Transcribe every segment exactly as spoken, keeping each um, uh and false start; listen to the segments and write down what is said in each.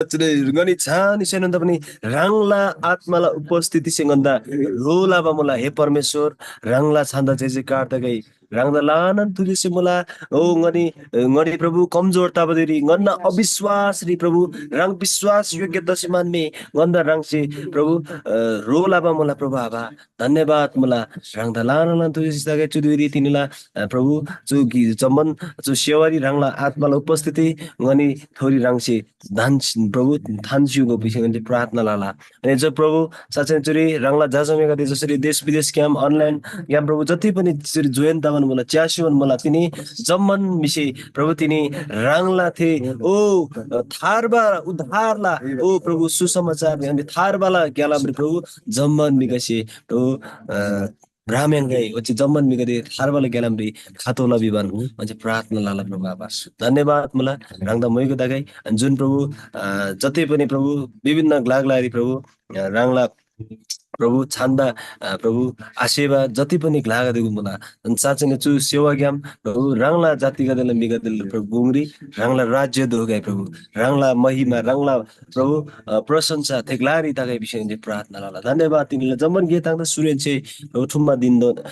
चुदे ङनी छानी सेनन्द पनि ह्राङला आत्माला उपस्थितिसे ङन्दा ह्रो लबा मुला। हे परमेश्वर, ह्राङला छान्दा जय जयकार तगै। ह्राङदा लानन तुझेसे मुला। ओ ङनी, ङनी प्रभु कमजोर तबा धुइरी ङन्‍ना अविश्वासरी प्रभु ह्राङ विश्वास योग्य तसी मान्‍मे ङन्‍दा ह्राङसे प्रभु, अ, ह्रो लबा मुला प्रभु आबा। धन्यवाद मुला। ह्राङदा लानन तुझेसे तगै चु धुइरी तिनीला, अ, प्रभु चु गि-, जम्‍मान चु सेवारी ह्राङला आत्माला उपस्थिति ङनी थोरी ह्राङसे धान प्रभु थान स्‍युगो भिसी ङन्‍से प्रार्थना लला। अनि जो प्रभु साँच्चै चुरी ह्राङला झाझामेगदे जसरी देश विदेशग्‍याम online ग्‍याम प्रभु जति पनि चुरी join तबान मुला, च्यासिबान मुला, तिनी जम्‍मान म्‍हिसे प्रभु तिनी ह्राङला थे ओ थार्बा उद्धारला ओ प्रभु सुसमाचार अनि थार्बाला ग्‍यालामरी प्रभु जम्‍मान म्‍हिगसे प्रभु, अ, भ्राम्‍याङ्‌गै ओच्‍छे जम्‍मान म्‍हिगदे थार्बाला ग्‍यालामरी खातोःला भिबान ओच्‍छे प्रार्थना लला प्रभु आबा। धन्यवाद मुला ह्राङदा मोइगो तगै। अनि जुन प्रभु, अ, जति पनि प्रभु विभिन्न ग्‍लाग्‍लारी प्रभु, अ, ह्राङला प्रभु छान्‍दा, अ, प्रभु आसेवा जति पनि ग्‍लागदेगु मुला। अनि साँच्‍चै नै चु सेवाग्‍याम प्रभु ह्राङला जातिगदेला म्‍हिगदेला प्रभु गुङरी ह्राङला राज्‍य दोगै प्रभु, ह्राङला महिमा, ह्राङला प्रभु, अ, प्रशंसा थे ग्‍लारी तगै भिसी ङन्‍से प्रार्थना लला। धन्यवाद तिनीला जम्‍मान गे ताङ्दा सुरेन्‍से प्रभु ठुम्‍मा दिन्दो, अ,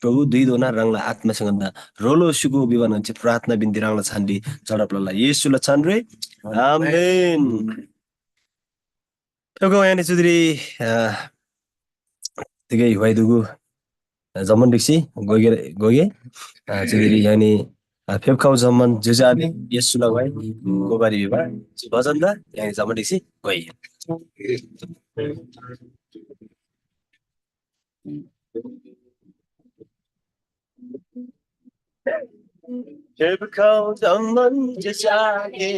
प्रभु दुइदोना ह्राङला आत्मासे ङन्‍दा रोलो स्‍युगो भिबान ङन्‍से प्रार्थना बिन्ती ह्राङला छानरी चढब लला। येशूला छानरी आमेन। थुगो यानी चुदिरी, अ, तिगै ह्वाइ दुगु, अ, जम्‍मान ढिक्‍सी गोगे, गोगे, अ, चुदिरी यानी, अ, फेप्‍खउ जम्‍मान ज्‍योज्‍यो आले येशूला ह्वाइ गोबारी भिबा चु भजन दा यानी जम्‍मान ढिक्‍सी गोइ। फेप्‍खउ जम्‍मान ज्‍योज्‍यो आले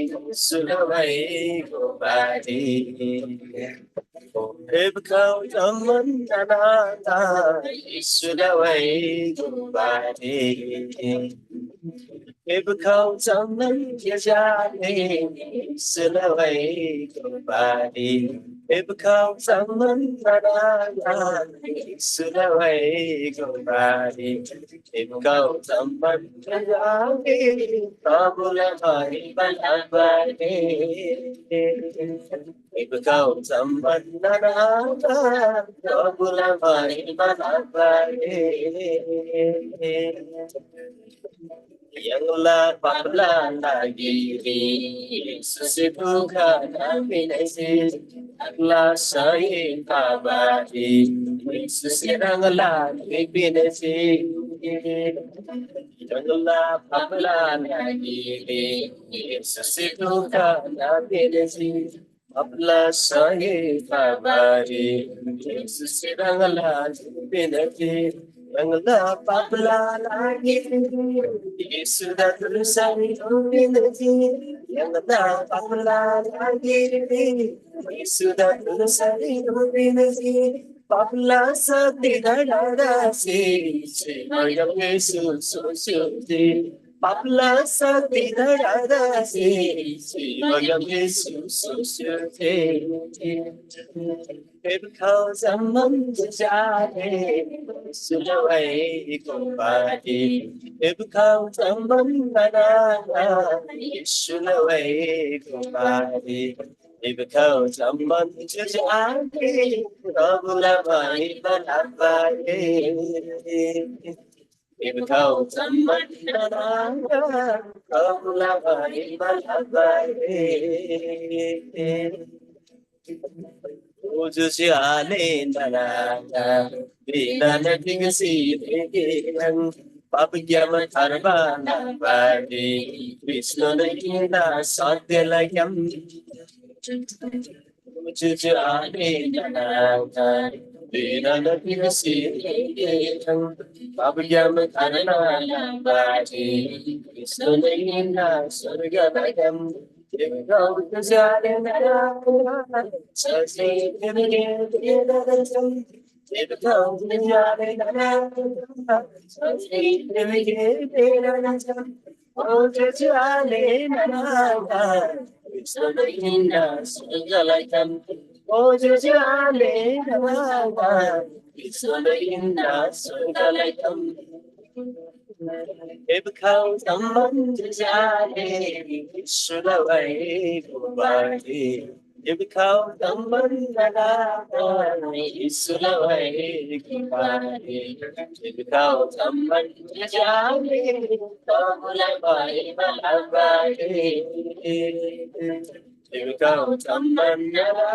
येशूला ह्वाइ गोबारी। फेप्‍खउ जम्‍मान नाना येशूला ह्वाइ गोबारी। फेप्‍खउ जम्‍मान ज्‍योज्‍यो आले येशूला ह्वाइ गोबारी। फेप्‍खउ जम्‍मान नाना येशूला ह्वाइ गोबारी। फेप्‍खउ जम्‍मान ज्‍योज्‍यो आले प्रभुला महिमा लबारी। फेप्‍खउ जम्‍मान नाना प्रभुला महिमा लबारी। य्‍हाङला पापला लागिरी येशूसे दुख नापिनेसे, ह्राङला सय पाबारी येशूसे ह्राङला पिनेसे। य्‍हाङला पापला लागिरी येशूसे दुख नापिनेसे, पापला सय पाबारी येशूसे ह्राङला पिनेसे। ह्राङला पापला लागिरी येशूदा क्रुसरी पिनेसे। ह्राङला पापला लागिरी येशूदा क्रुसरी पिनेसे। पापला शक्ति धडाडासे, सिबाग्‍याम येशू सोस्‍योजी। पापला शक्ति धडाडासे, सिबाग्‍याम येशू सोस्‍योजी। फेप्‍खउ जम्‍मान ज्‍योज्‍यो आले येशूला ह्वाइ गोबारी। फेप्‍खउ जम्‍मान नाना येशूला ह्वाइ गोबारी। फेप्‍खउ जम्‍मान ज्‍योज्‍यो आले प्रभुला महिमा लबारी। फेप्‍खउ जम्‍मान नाना प्रभुला महिमा लबारी। ओ ज्‍योज्‍यो आले नाना, बिना नटिङसी रेगेह्रङ्, पापग्‍याम थार्बाला बानी, विष्णुन हिन्‍ना सत्‍यला ग्‍याम। ओ ज्‍योज्‍यो आले नाना, बिना नटिङसी रेगेह्रङ्, पापग्‍याम थार्बाला बानी, विष्णुन हिन्‍ना स्‍वर्गला game. If kau tamban jale, Isula wai kubali. If kau tamban jala, Isula wai kubali. If kau tamban jale, Isula wai kubali. If kau tamban jala,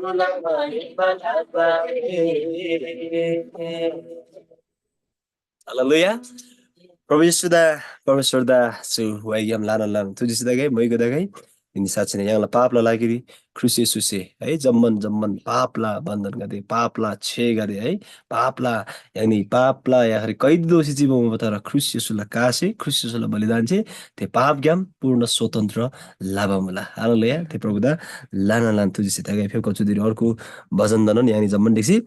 Isula wai kubali. Hallelujah. प्रभु येशूदा, परमेश्‍वरदा चु वाइग्‍याम ल्‍हानान ल्‍हानान थुजेसी तगै, मोइगो तगै। तिनी साँच्‍चीनै य्‍हाङला पापला लागिरी ख्रीष्‍ट येशूसे है जम्‍मान जम्‍मान पापला बन्‍धनगदे, पापला छेगदे है, पापला यानी पापला याखरी कैदी दोसी चिबा मुबा, तर ख्रीष्‍ट येशूला कासे, ख्रीष्‍ट येशूला बलिदानसे थे पापग्‍याम पूर्ण स्वतन्त्र लबा मुला। हालेलुया। थे प्रभुदा ल्‍हानान ल्‍हानान थुजेसी तगै। फेको चुदिरी अर्को भजनदानोन यानी जम्‍मान ढिक्‍सी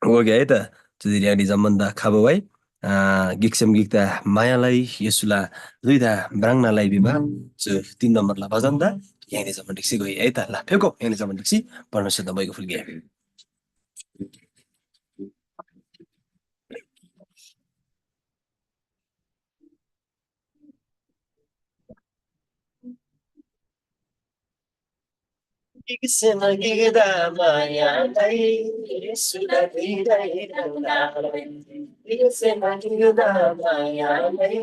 ओके है त, चुदिरी यानी जम्‍मान दा खबा वाइ, आ, गिकसेम गिकदा माया लइ, येशूला ल्‍हुइदा म्राङ्ना लइ भिबा चु तीन नम्‍बरला भजन दा यानी जम्‍मान ढिक्‍सी गोइ है त। ल, फेको यानी जम्‍मान ढिक्‍सी परमेश्‍वरदा बैगु फुल्‍गे। गिकसेम गिकदा माया लइ, येशूला ल्‍हुइदा म्राङ्ना लइ। गिकसेम गिकदा माया लइ,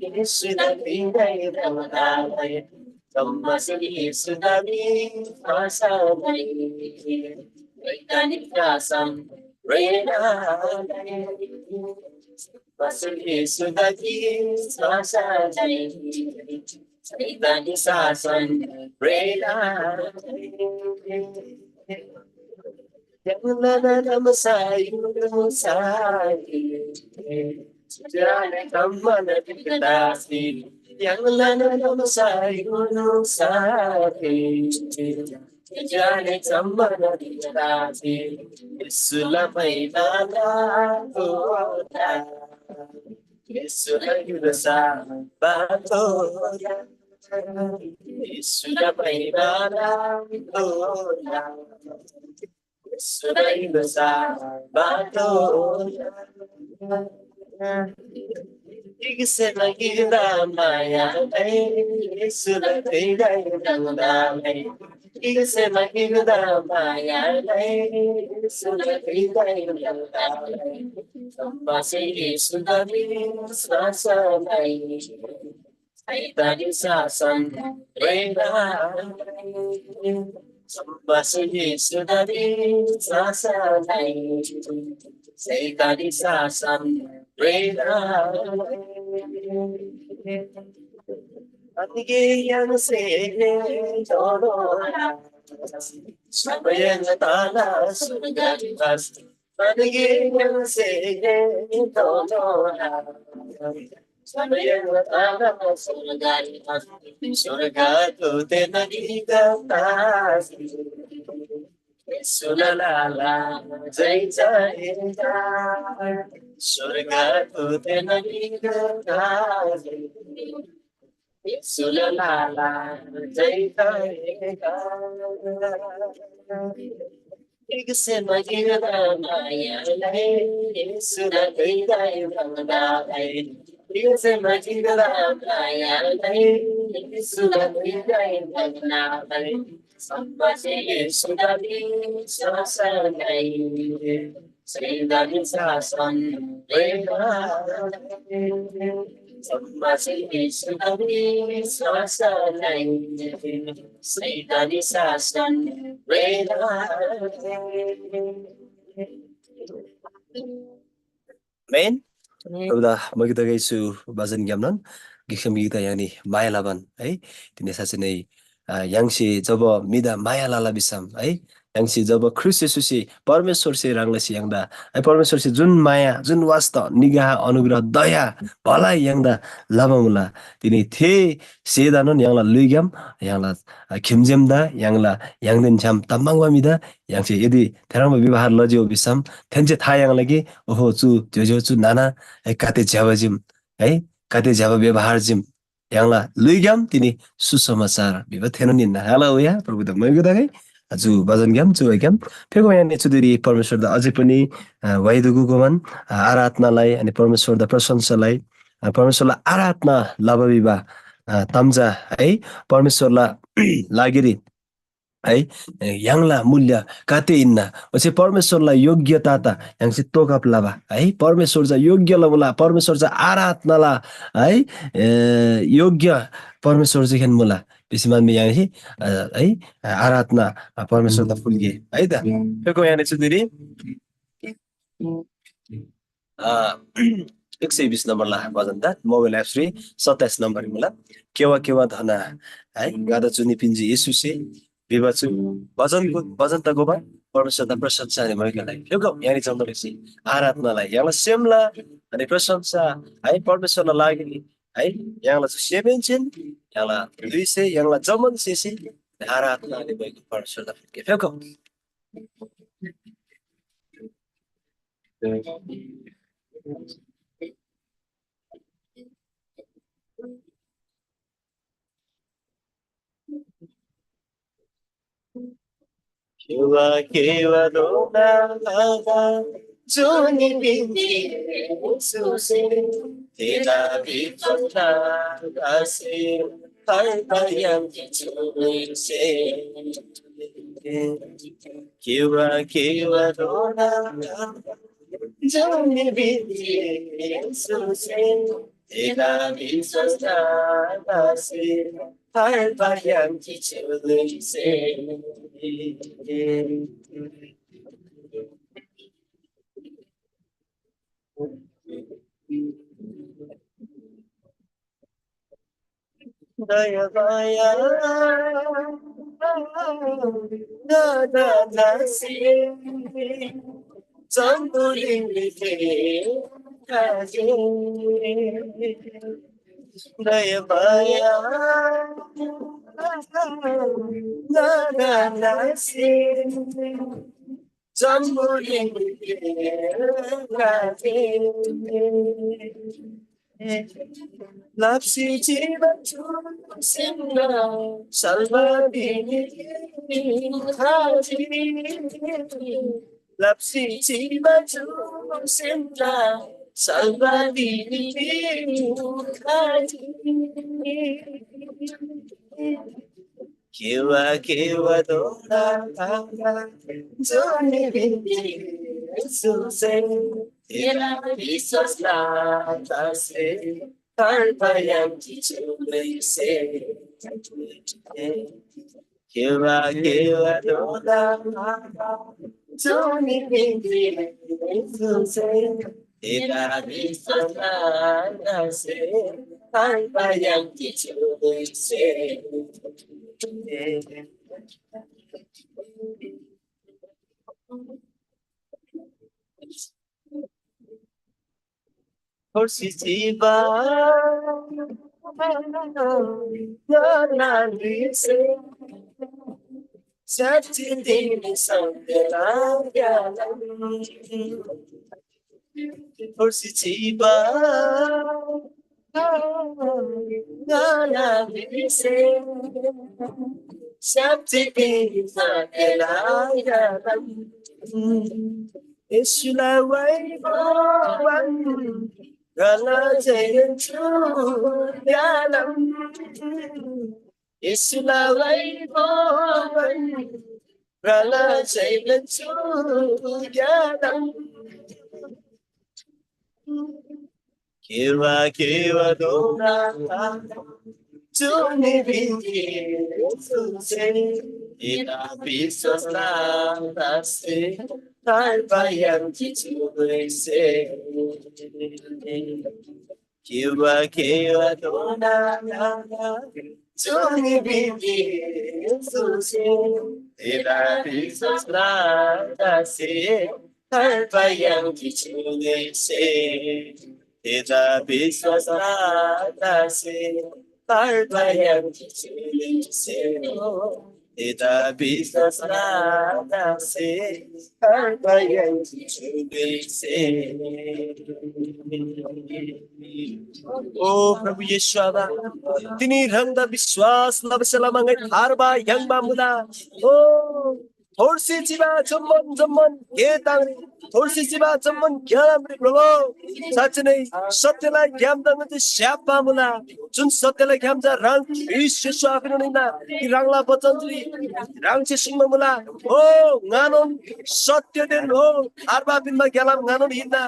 येशूला ल्‍हुइदा म्राङ्ना लइ। जम्‍मासेन येशूदा विश्‍वास लइ। वैधानिक शासन प्रेरणा लइ। जम्‍मासेन येशूदा विश्‍वास लइ। सैतानी शासन प्रेरणा। य्‍हाङला नमसाइ साथी, जाने कम्‍बन दिगदासी। य्‍हाङला नमसाइ साथी, जाने कम्‍बन दिगदासी। येशूला महिमाला गोला। येशूला य्‍हुल्‍सा बाटोला, येशूला महिमाला गोला, येशूला य्‍हुल्‍सा बाटोला। गिकसेम गिकदा माया लइ, येशूला ल्‍हुइदा म्राङ्ना लइ। गिकसेम गिकदा माया लइ, येशूला ल्‍हुइदा म्राङ्ना लइ। जम्‍मासे येशूदा विश्‍वास लइ। सैतानी शासन प्रेरणा लइ। जम्‍मासे येशूदा विश्‍वास लइ। सैतानी शासन प्रेरणा लइ। अनिगे य्‍हाङसे तोडोला। समय ताला स्वर्गरी बस। अनिगे य्‍हाङसे तोडोला। समय ताला स्वर्गरी बस। स्वर्गदूतन गिक तासी। येशूला लाला जय जयकार। स्वर्गदूतन गिक तासी। येशूला लाला जय जयकार। गिकसेम गिकदा माया लइ, येशूला ल्‍हुइदा म्राङ्ना लइ। गिकसेम गिकदा माया लइ, येशूला ल्‍हुइदा म्राङ्ना लइ। जम्‍मासे येशूदा विश्‍वास लइ। सैतानी शासन प्रेरणा लइ। जम्‍मासे येशूदा विश्‍वास लइ। सैतानी शासन प्रेरणा लइ। आमेन। आमेन। प्रभुदा मगिदा गैसु भजन ग्‍यामनन गिकम गिकदा यानी माया लबान है। तिनी साँच्‍चै नै, आ, य्‍हाङसे जब म्‍हिदा माया लला भिसम है, य्‍हाङसे जब ख्रीष्‍ट येशूसे परमेश्‍वरसे ह्रङ् लसी य्‍हाङदा है, परमेश्‍वरसे जुन माया, जुन वास्‍ता, निगाह, अनुग्रह, दया, भलाइ य्‍हाङदा लबा मुला, तिनी थे सेदानोन य्‍हाङला ल्‍हुइग्‍याम य्‍हाङला, आ, खिम्‍जेमदा य्‍हाङला य्‍हाङदेन छ्‌याम ताम्‍बाङ्बा म्‍हिदा य्‍हाङसे यदि थेह्रङ्बा व्यवहार लजियो भिसम थेन्‍से था याङ्ला कि ओहो चु ज्‍योज्‍यो चु नाना है गाते ज्‍यबा जिम है गाते ज्‍यबा व्यवहार जिम य्‍हाङला ल्‍हुइग्‍याम तिनी सुसमाचार भिबा थेनोन हिन्‍ना। हालेलुया, प्रभुदा मैगु तगै। जु भजनग्‍याम चुबाग्‍याम फेको यहाँनी चुदिरी परमेश्‍वरदा अझै पनि, अ, वाइदुगु गोमन, अ, आराधनालाई अनि परमेश्‍वरदा प्रशंसालाई, अ, परमेश्‍वरला आराधना लबा भिबा, अ, ताम चा है परमेश्‍वरला लागिरी है, य्‍हाङला मूल्य काते हिन्‍ना? ओच्‍छे परमेश्‍वरला योग्यता त य्‍हाङसे तोकब लबा है, परमेश्‍वर चा योग्य लमुला, परमेश्‍वर चा आराधनाला है, ए, योग्य परमेश्‍वर चा खेन मुला। भिसी मान मी य्‍हाङसे, अ, है, आराधना, अ, परमेश्‍वरदा फुल्‍गे है त। फेको यहाँनी चुदिरी, अ, एक सय बिस नम्बरला भजन त मोबाइल एप्सरी सत्ताइस नम्बर मुला। केवा केवा धना है, गादा चुनी पिन्जी येशूसे, भिबा चु भजनको, भजन त गोबा परमेश्‍वरदा प्रशंसा अनि महिमालाई। फेको यहाँनी जम्‍मा आराधनालाई य्‍हाङला सेमला अनि प्रशंसा है परमेश्‍वरला लागि है, य्‍हाङला चु सेमहेन्‍सेन य्‍हाङला ल्‍हुइसे य्‍हाङला जम्‍मान सेसे आराधना अनि महिमा परमेश्‍वरदा फुल्‍गे। Phaco. Kiwa kiwa dona lala joni bindi suse tera bifana ase harbayam kichunse. Kiwa kiwa dona lala joni bindi suse tera bifana ase harbayam kichunse. Daya baya da da da si. Zambuling like kaje. Daya baya na na na si. Zambuling like kaje. Lapsi chiba chu simna salva dini khaji. Lapsi chiba chu simna salva dini khaji. Kiwa kiwa dona tanga joni bindi suse tera biswas la tase harbayam kichunse. Kiwa kiwa dona tanga joni bindi suse tera biswas la tase harbayam kichunse. Horsi chiba na na lise sati dini sangela ya. Horsi chiba na na lise sati dini sangela ya. Yeshula waibo wan gala jayan chu yalam. Yeshula waibo wan gala jayan chu yalam. Kiwa kiwa dona tanga joni bindi suse tera biswas la tase harbayam kichunse. Kiwa kiwa dona tanga joni bindi suse tera biswas la tase harbayam kichunse. Tera biswas la tase harbayam kichunse. एदा विश्वास लबासे थार्बा याङ्जी जुगैसे। ओ प्रभु येशू आबा, तिनी ह्राङदा विश्वास लबासे लमा ङाइ थार्बा याङ्बा मुला। ओ थोर्सी चिबा जम्‍मान जम्‍मान गे ताङ्री, थोर्सी चिबा जम्‍मान ग्‍यालामरी प्रभु, साँच्‍चै नै सत्यला ग्‍याम ताङ्‍सी स्‍याप्‍बा मुला। जुन सत्यला ग्‍याम चा ह्राङ ख्रीष्‍ट येशू आखिनोन हिन्‍ना। कि ह्राङला बचनरी ह्राङसे सुङ्बा मुला, हो ङानोन सत्यदेन हो थार्बा पिन्‍बा ग्‍यालाम ङानोन हिन्‍ना।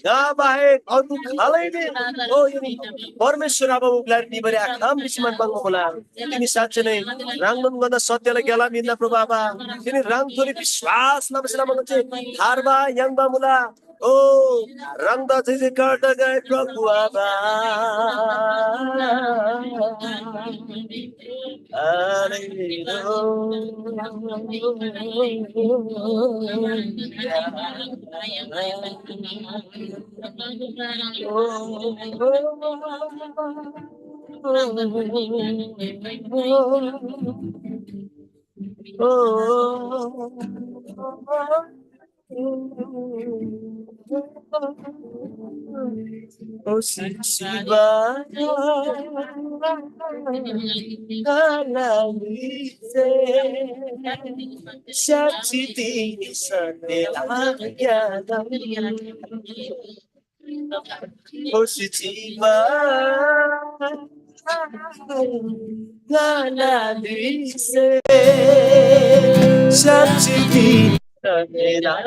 ङा बाहेक अर्गु खालैले हो यनी परमेश्‍वर आबा ग्‍लारी निबारी आखम भिसी मान पाङ्बा मुला। तिनी साँच्‍चै नै ह्राङनोन ङन्‍दा सत्यला ग्‍यालाम हिन्‍ना प्रभु आबा। तिनी ह्राङथोरी विश्‍वास लबासे लमा ङन्‍से थार्बा याङ्बा मुला। ओ ह्राङदा जय जयकार तगै प्रभु आबा।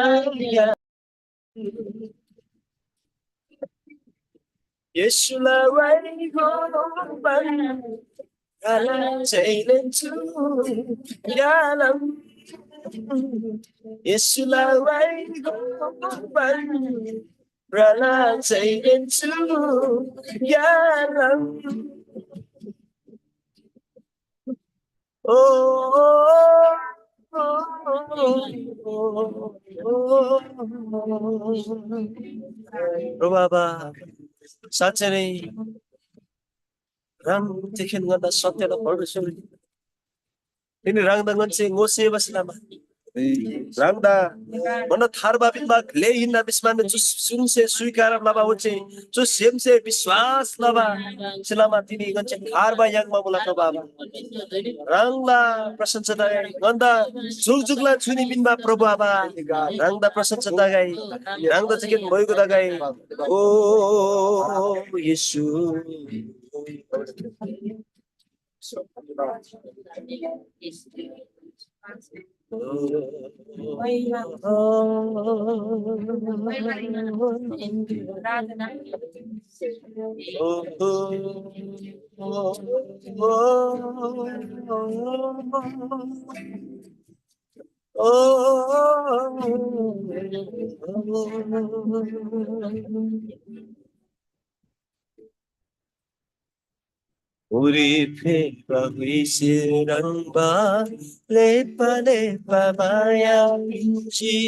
हालेलुया। येशूला वाइ गोबान ह्राला चैलेन्‍चु ग्‍यालम। येशूला वाइ गोबान ह्राला चैलेन्‍चु ग्‍यालम। ओ, ओ, ओ, ओ, प्रभु आबा, साँच्चै नै ह्राङ तिखेन ङन्‍दा सत्यला परमेश्‍वर। तिनी ह्राङदा ङन्‍से ङोसेबासे लमा ह्राङदा ङन्‍दा थार्बा पिन्‍बा ग्‍ले हिन्‍ना भिसमान चु सुङसे स्‍वीकार लबा ओच्‍छे चु सेमसे विश्‍वास लबा से लमा तिनी ङन्‍से थार्बा याङ्बा मुला प्रभु आबा। ह्राङला प्रशंसा तगै ङन्‍दा जुगजुगला जुनी पिन्‍बा प्रभु आबा। ह्राङदा प्रशंसा तगै ह्राङदा चिकन भइगो तगै। ओ येशू। उरी फेबा हुइसे ह्रङ्‌बा लेपा लेपा माया पिन्‍जी।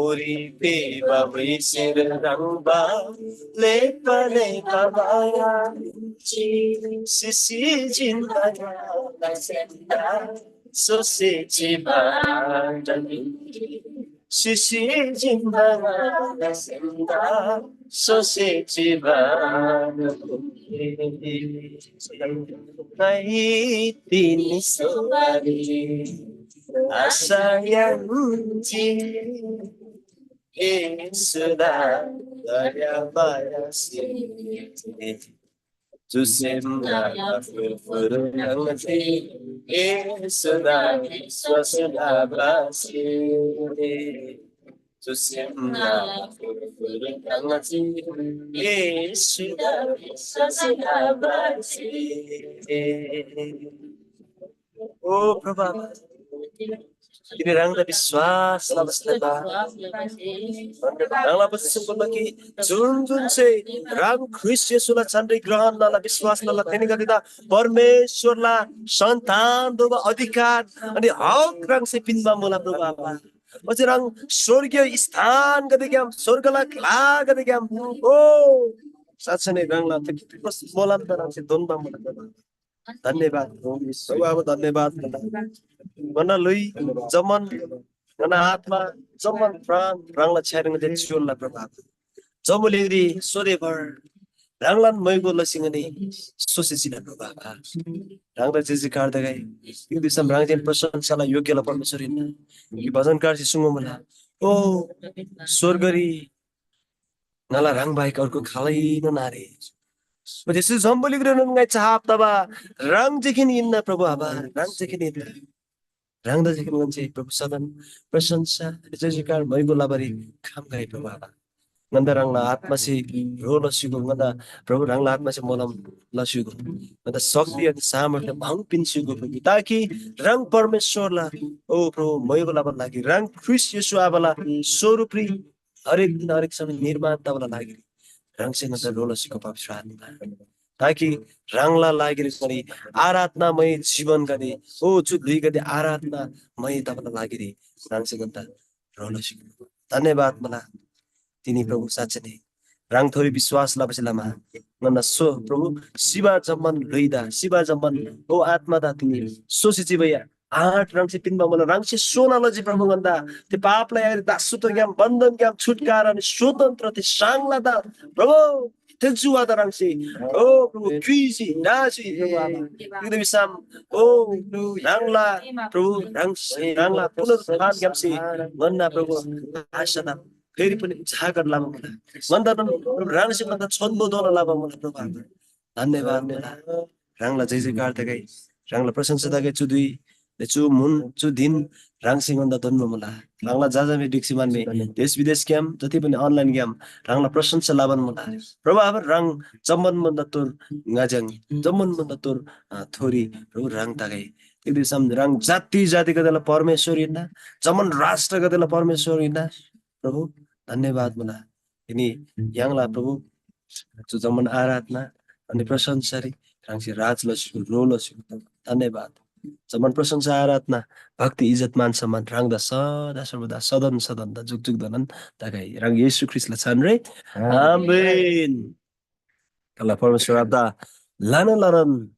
उरी फेबा हुइसे ह्रङ्‌बा लेपा लेपा माया पिन्‍जी। सिसी जिन्‍बा सेन्‍दा सोसे चिबा सिसी जिन्‍बा सेन्‍दा सोसे चिबा ङाइ तिनी सोबारी आशा याङ्जी। येशूदा दया मायासे चुसेमला फुरफुर ह्राङसे येशूदा विश्‍वास लबासे। चुसेमला फुरफुर ह्राङसे येशूदा विश्‍वास लबासे। ओ प्रभु, तिनी ह्राङदा विश्‍वास लबासे लबा। ह्राङला वचन सुङ्बा कि जुन जुनसे ह्राङ ख्रीष्‍ट येशूला छानरी ग्रहण लला, विश्‍वास लला, थेनीगदेदा परमेश्‍वरला सन्‍तान दोबा अधिकार अनि हक ह्राङसे पिन्‍बा मुला प्रभु आबा। ओच्‍छे ह्राङ स्‍वर्गीय स्थानगदेग्‍याम, स्‍वर्गला ग्‍लागदेग्‍याम, ओ, साँच्चै नै ह्राङला त्यो मोलम त ह्राङसे दोन्‍बा मुला प्रभु। धन्यवाद प्रभु। प्रभु आबा धन्यवाद। ङन्‍ना ल्‍हुइ जम्‍मान ङन्‍ना आत्‍मा जम्‍मान प्राण ह्राङला छ्‌याइरी ङन्‍से चिओला प्रभु आबा। जम्‍बुलिङरी सोधेभर ह्राङलान मैगो लसी ङनी सोसी चिला प्रभु आबा। ह्राङदा जय जयकार तगै। तिग्‍दा भिसम ह्राङ जेन प्रशंसाला योग्‍यला परमेश्‍वर हिन्‍ना। कि भजनकारसे सुङ्बा मुला, ओ स्‍वर्गरी ङाला ह्राङ बाहेक अर्को खालैनोन आरे। ओच्‍छे जम्‍बुलिङरीनोन ङाइ चाहब तबा ह्राङ जेखेन हिन्‍ना प्रभु आबा, ह्राङ जेखेन हिन्‍ना। ह्राङदा जेखेन ङन्‍से प्रभु सदन प्रशंसा अनि जय जयकार मैगो लबारी खम्‍गै प्रभु आबा। ङन्‍दा ह्राङला आत्‍मासे ह्रो लस्‍युगो, ङन्‍दा प्रभु ह्राङला आत्‍मासे मोलम लस्‍युगो, ङन्‍दा शक्ति अनि सामर्थ्य भङ पिन्‍स्‍युगो प्रभु, ताकि ह्राङ परमेश्‍वरला, ओ प्रभु, मैगो लबाला लागि ह्राङ ख्रीष्‍ट येशू आबाला स्वरूपरी हरेक दिन हरेक समय निर्माण तबाला लागिरी ह्राङसे ङन्‍दा ह्रो लसीको पवित्र आत्‍मा, ताकि ह्राङला लागिरी ङनी आराधनामय जीवनगदे, ओ चु धुइगदे आराधनामय तबाला लागिरी ह्राङसे ङन्‍दा ह्रो लसीको। धन्यवाद मुला। तिनी प्रभु साँच्चै नै ह्राङथोरी विश्वास लबासे लमा ङन्‍ना सो प्रभु सिबा जम्‍मान ल्‍हुइदा, सिबा जम्‍मान ओ आत्‍मादा तिनी सोसी चिबा या आँट ह्राङसे पिन्‍बा मुला। ह्राङसे सोना लजी प्रभु ङन्‍दा। थे पापला यारी दासत्वग्‍याम, बन्‍धनग्‍याम छुटकारा अनि स्वतन्त्र थे साङलादा प्रभु थे जुवादा ह्राङसे ओ प्रभु क्‍युइसी नासी प्रभु आबा। तिग्‍दा भिसम ओ ह्राङला प्रभु ह्राङ ह्राङला पुनरुत्थानग्‍यामसे ङन्‍ना प्रभु आशादा फेरि पनि जागर लबा मुला। ङन्‍दा प्रभु ह्राङसे ङन्‍दा छोन्‍बो दोना लबा मुला प्रभु आबा। धन्यवाद मुला। ह्राङला जय जयकार तगै, ह्राङला प्रशंसा तगै चु धुइ, चु मुन, चु दिन ह्राङसे ङन्‍दा दोन्‍बा मुला। ह्राङला जाजामे ढिक्‍सी मानमे देश विदेशग्‍याम जति पनि अनलाइनग्‍याम ह्राङला प्रशंसा लबान मुला। प्रभु आबा ह्राङ जम्‍मान भन्‍दा तोर ङाज्‍याङ, जम्‍मान भन्‍दा तोर, अ, थोरी प्रभु ह्राङ तगै। तिग्‍दा भिसम ह्राङ जाति जातिगदेला परमेश्‍वर हिन्‍ना, जम्‍मान राष्ट्रगदेला परमेश्‍वर हिन्‍ना। प्रभु धन्यवाद मुला। तिनी य्‍हाङला प्रभु चु जम्‍मान आराधना अनि प्रशंसारी ह्राङसे राज लसीको, ह्रो लसीको धन्यवाद। जम्‍मान प्रशंसा, आराधना, भक्ति, इज्‍जत, मान सम्‍मान ह्राङदा सदा सर्वदा सदन सदनदा जुग जुगधोनान तगै। ह्राङ येशू ख्रीष्‍टला छानरे आमेन। तला परमेश्‍वर आबादा ल्‍हानान ल्‍हानान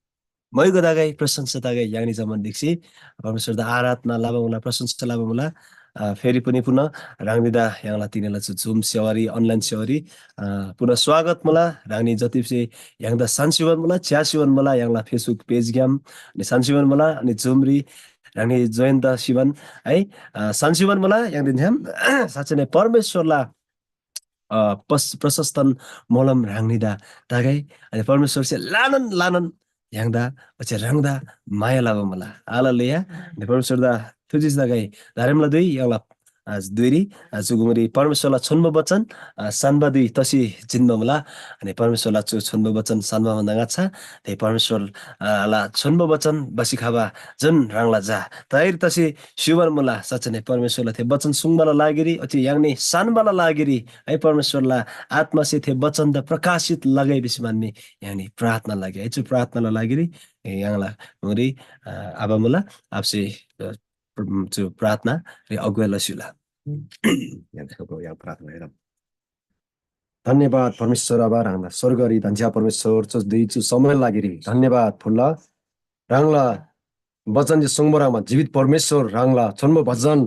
मैगो तगै, प्रशंसा तगै। य्‍हाङनी जम्‍मान ढिक्‍सी परमेश्‍वरदा आराधना लबा मुला, प्रशंसा लबा मुला। अ, फेरि पनि पुनः ह्राङनीदा य्‍हाङला तिनीला चु Zoom सेवारी, online सेवारी, अ, पुनः स्वागत मुला। ह्राङनी जतिसे य्‍हाङदा सान्‍सिबान मुला, च्‍यासिबान मुला, य्‍हाङला Facebook page ग्‍याम अनि सान्‍सिबान मुला, अनि Zoom री ह्राङनी join तसिबान है, अ, सान्‍सिबान मुला। य्‍हाङदेन छ्‌याम साँच्‍चै नै परमेश्‍वरला अ, पस-, प्रशस्तन मोलम ह्राङनीदा तगै। अनि परमेश्‍वरसे ल्‍हानान ल्‍हानान य्‍हाङदा ओच्‍छे ह्राङदा माया लबा मुला। हालेलुया। अनि परमेश्‍वरदा थुचिस तगै। दारेमला धुइ य्‍हाङला, अ, धुइरी, अ, चुगुङरी परमेश्‍वरला छोन्‍बो वचन, अ, सान्‍बा धुइ तसी जिन्‍बा मुला। अनि परमेश्‍वरला चु छोन्‍बो वचन सान्‍बा भन्‍दा ङाच्‍छा थे परमेश्‍वर, अ, ला छोन्‍बो वचन बसी खबा जुन ह्राङला झा तयार तसी स्‍युबान मुला। साँच्‍चै नै परमेश्‍वरला थे वचन सुङ्बाला लागिरी ओच्‍छे य्‍हाङनी सान्‍बाला लागिरी है, परमेश्‍वरला आत्‍मासे थे वचनदा प्रकाशित लगै भिसी म्‍हन्‍मी य्‍हाङनी प्रार्थना लगे है। चु प्रार्थनाला लागिरी य्‍हाङला मुरी, अ, आबा मुला। आबासे, अ, चु प्रार्थना रे अगुवाई लस्‍युला। य्‍हाङ प्रार्थना हेरौँ। धन्यवाद परमेश्‍वर आबा, ह्राङला स्‍वर्गरी धन्‍छ्‌या परमेश्‍वर, चु धुइ चु समय लागिरी धन्यवाद फुल्‍ला। ह्राङला बचन जे सुङ्बा ह्रङ्‌बा जीवित परमेश्‍वर, ह्राङला छोन्‍बो बचन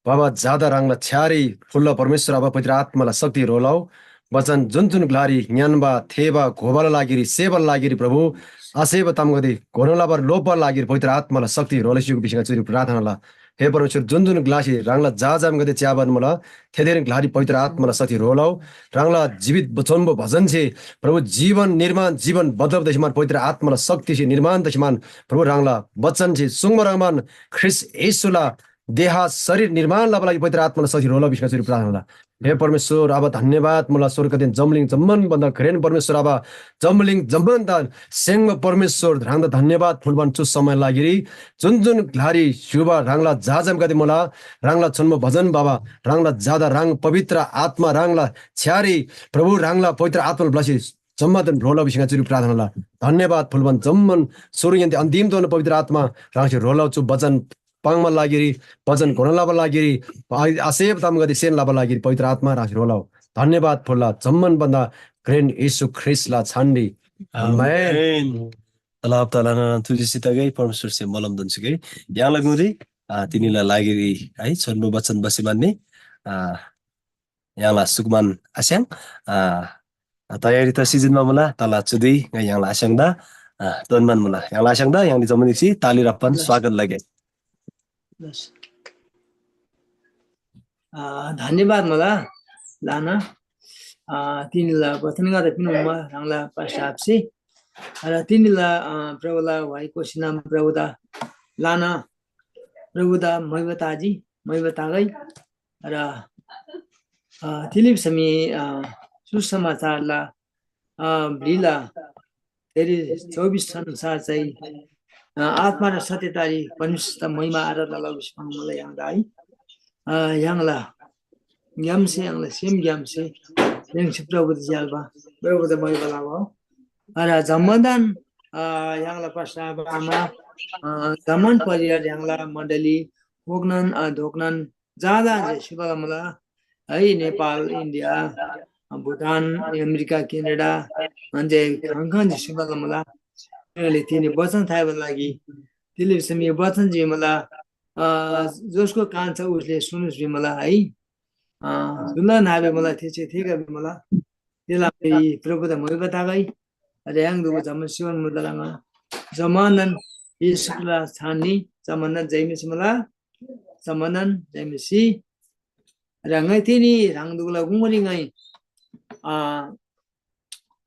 बाबा, ज्‍यादा ह्राङला छ्‌यारी फुल्‍ला परमेश्‍वर आबा, पवित्र आत्‍माला शक्ति ह्रो लउ। बचन जुन जुन ग्‍लारी ङ्‌यान्‍बा, थेःबा, घोबाला लागिरी, सेबाला लागिरी प्रभु, आसेबा तामगदे घोना लबारी लोप्‍बाला लागिरी पवित्र आत्‍माला शक्ति ह्रो लस्‍युगु भिसी ङा चुरी प्रार्थना लला। हे परमेश्‍वर, जुन जुन ग्‍लासे ह्राङला जहाजमगदे च्‍याबान मुला, थेदेन ग्‍लारी पवित्र आत्‍माला शक्ति ह्रो लउ। ह्राङला जीवित ब-, छोन्‍बो भजनसे प्रभु जीवन निर्माण, जीवन बदलब तसेमान पवित्र आत्‍माला शक्तिसे निर्माण तसेमान प्रभु ह्राङला वचनसे सुङ्बा ह्रङ्‌बान ख्रीष्‍ट येशूला देह शरीर निर्माण लबा लागि पवित्र आत्‍माला शक्ति ह्रो लउ भिसी चुरी प्रार्थना लला। हे परमेश्‍वर, आबा धन्‍यवाद मुला स्‍वर्गदेन जम्‍बुलिङ जम्‍मान भन्‍दा घ्रेन परमेश्‍वर आबा, जम्‍बुलिङ जम्‍मान दान सेङ्बा परमेश्‍वर, ह्राङदा धन्‍यवाद फुल्‍बान चु समय लागिरी जुन जुन ग्‍लारी स्‍युबा ह्राङला जहाजमगदे मुला, ह्राङला छोन्‍बो भजन बाबा, ह्राङला ज्‍यादा ह्राङ पवित्र आत्‍मा ह्राङला छ्‌यारी प्रभु ह्राङला पवित्र आत्‍माला ब्‍लसी जम्‍मादान ह्रो लउ भिसी ङा चुरी प्रार्थना लला। धन्‍यवाद फुल्‍बान जम्‍मान सुरुहेन्‍ते अन्‍तिमधोना पवित्र आत्‍मा ह्राङसे ह्रो लउ चु वचन पाङ्बा लागिरी, वचन घोना लबा लागिरी, आ-, आसेब तामगदे सेन लबा लागिरी पवित्र आत्‍मा ह्राङसे ह्रो लउ। धन्‍यवाद फुल्‍ला जम्‍मान भन्‍दा घ्रेन येशू ख्रीष्‍टला छानरी। आमेन। आमेन। तलाब तलाना तुझी सितगै परमेश्‍वरसे मलम दन्‍सुगै य्‍हाङला गुङरी, आ, तिनीला लागिरी है छोन्‍बु वचन बसी मान्‍नी, आ, य्‍हाङला सुकुमान आस्‍याङ, आ, तयारी त सिजनमा मुला, तला चुदी ङाइ य्‍हाङला आस्‍याङदा, आ, दोन्‍मान मुला। य्‍हाङला आस्‍याङदा य्‍हाङनी जम्‍मान दिक्‍सी ताली रप्‍बान स्वागत लगे। आ, धन्यवाद मुला लाना। आ, तिनीला वचन गादा पिन उमा ह्राङला पास्‍टर आपसे। र तिनीला, आ, प्रभुला वाइ कोसिना प्रभुदा लाना प्रभुदा मैबा ताजी, मैबा तागै। र, अ, तिलिप समी, अ, सुसमाचारला, अ, ब्‍लिला तेरी चौबिस संसार चाहिँ, अ, आत्मा र सत्यतारी परमेश्‍वरदा महिमा आराधना लबा भिसी पाङ्‌मुला य्‍हाङदा है। अ, य्‍हाङला ग्‍यामसे, य्‍हाङला सेम ग्‍यामसे य्‍हाङसे प्रभुदा ज्‍याल्‍बा, प्रभुदा महिमा लबा हो। र जम्‍मादान, अ, य्‍हाङला पास्‍टर आबा आमा, अ, जम्‍मान परिवार य्‍हाङला मण्‍डली होकनन, अ, धोकनन जहाँ जहाँ जे सिबा लमुला है, नेपाल, इन्डिया, भुटान, अमेरिका, क्यानाडा, अन्जे खङ खङ जे सिबा लमुला। य्‍हाङले तिनी वचन थाइबा लागि तिले भिसम यो वचन जे मला, अ, जसको कान छ उसले सुनुस भिमला है। अ, सुनला नाबे मला थेसे थेगा भिमला। तेला प्रभुदा मोइबा तागै। अरे य्‍हाङ दुगु जम्‍मान सिवन मुदा लङा। जमानन येशूला छाननी जमानन जैमिस मला। जमानन जैमिसी। र ङाइ तिनी ह्राङ दुगुला गुङरी ङाइ, अ,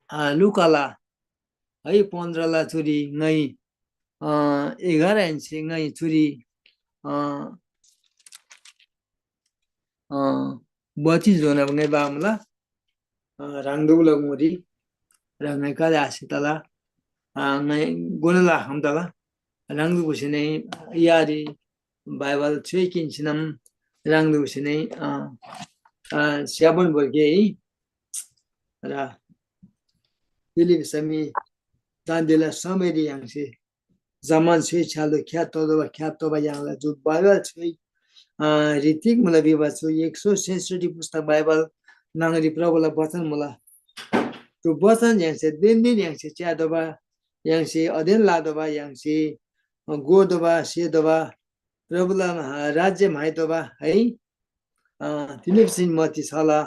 अ, लुकाला है पन्ध्रला चुरी ङाइ, अ, एघार इन्ची ङाइ चुरी, अ, अ, बत्तीस जोना ङाइ बामला, अ, ह्राङ दुगुला गुङरी र ङाइ काले आसे तला, अ, ङाइ गोनला खम तला, ह्राङ दुगुसे नै यारी बाइबल छुइ किन्‍सिनम ह्राङ दुगुसे नै, अ, अ, स्‍याबान बोर्गे है। र तिली भिसमी दान्‍देला समयरी य्‍हाङसे जम्‍मान छुइ छ्याल्‍दो ख्‍यात तोदोबा ख्‍यात तोबा य्‍हाङला जु बाइबल छुइ, अ, ऋतिक मुला भिबा छु एक सौ सैसठी पुस्तक बाइबल न्‍हङरी प्रभुला वचन मुला। त्यो वचन य्‍हाङसे दिन दिन य्‍हाङसे च्‍यातोबा, य्‍हाङसे अध्ययन लातोबा, य्‍हाङसे, अ, गोतोबा, सेतोबा, प्रभुला, अ, राज्य म्‍हाइतोबा है। अ, तिनीभिसिन मत्ती छला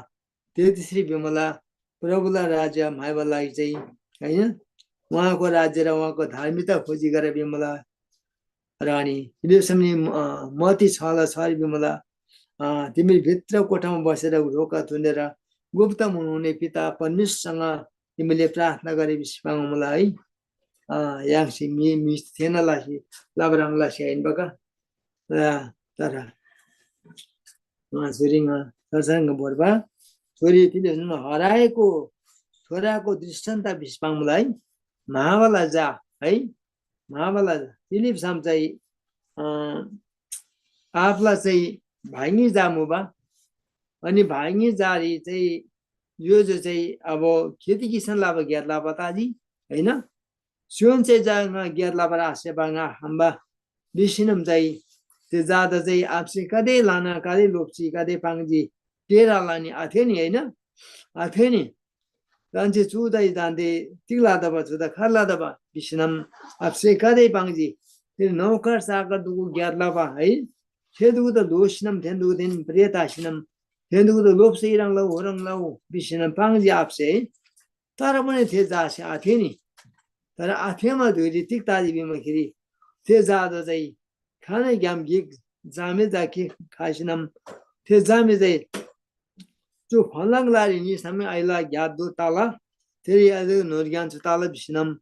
तेत्तिसरी भिमला प्रभुला राज्य म्‍हाइबा लागि चाहिँ, होइन? उहाँको राज्य र उहाँको धार्मिकता खोजी गर भिमला। र अनि तिनीभिसम नि, अ, मत्ती छला छरी भिमला, अ, तिमी भित्र कोठामा बसेर ढोका थुनेर गुप्त हुनुहुने पिता परमेश्‍वरसँग तिमीले प्रार्थना गरे भिसी पाङ्मुला है। अ, य्‍हाङसे मी, मी थेःना लसी, लबा ह्रङ् लसी आहिन बका। र, तर, उहाँ छोरीङ, सरसरङ भोर्बा, छोरी तिनीहरूसँग हराएको छोराको दृष्टान्त भिसी पाङ्मुला है। म्‍हाबाला जा है, म्‍हाबाला जा। तिनीभिसम चाहिँ, अ, आफला चाहिँ भाइङी जा मुबा। अनि भाइङी जारी चाहिँ यो जो चाहिँ अब खेती किसान लाबा ग्‍यात लाबा ताजी, होइन? स्‍योन चाहिँ जा ङा ग्‍यात लाबार आसेबा ङा हम्बा भिसीनम चाहिँ ते जादा चाहिँ आप्‍से कदे ल्‍हाना कदे लोप्‍सी कदे पाङ्जी तेरा लानी आथेनी, होइन? आथेनी। दान्‍से चुदाइ दान्‍दे तिग लादबा चुदा खर लादबा भिसीनम आप्‍से कदे पाङ्जी। ते नौकर चाकर दुगु ग्‍यात लबा है। थे दुगुदा दोषीनम थेन दुगुदेन प्रेत आसीनम थेन दुगुदा लोप्‍से इरङ लौ होरङ लौ भिसीनम पाङ्जी आप्‍से है। तर पनि थे जासे आथेनी। तर आथेःमा धुइरी तिग ताजी भिमाखेरी थे जादा चाहिँ खानैग्‍याम गिक जामे जाके खासीनम थे जामे चाहिँ चु फलाङ लारी निसम आइला ग्‍यात दो ताला, थेरी अझ न्‍होर ग्‍यान छु ताला भिसीनम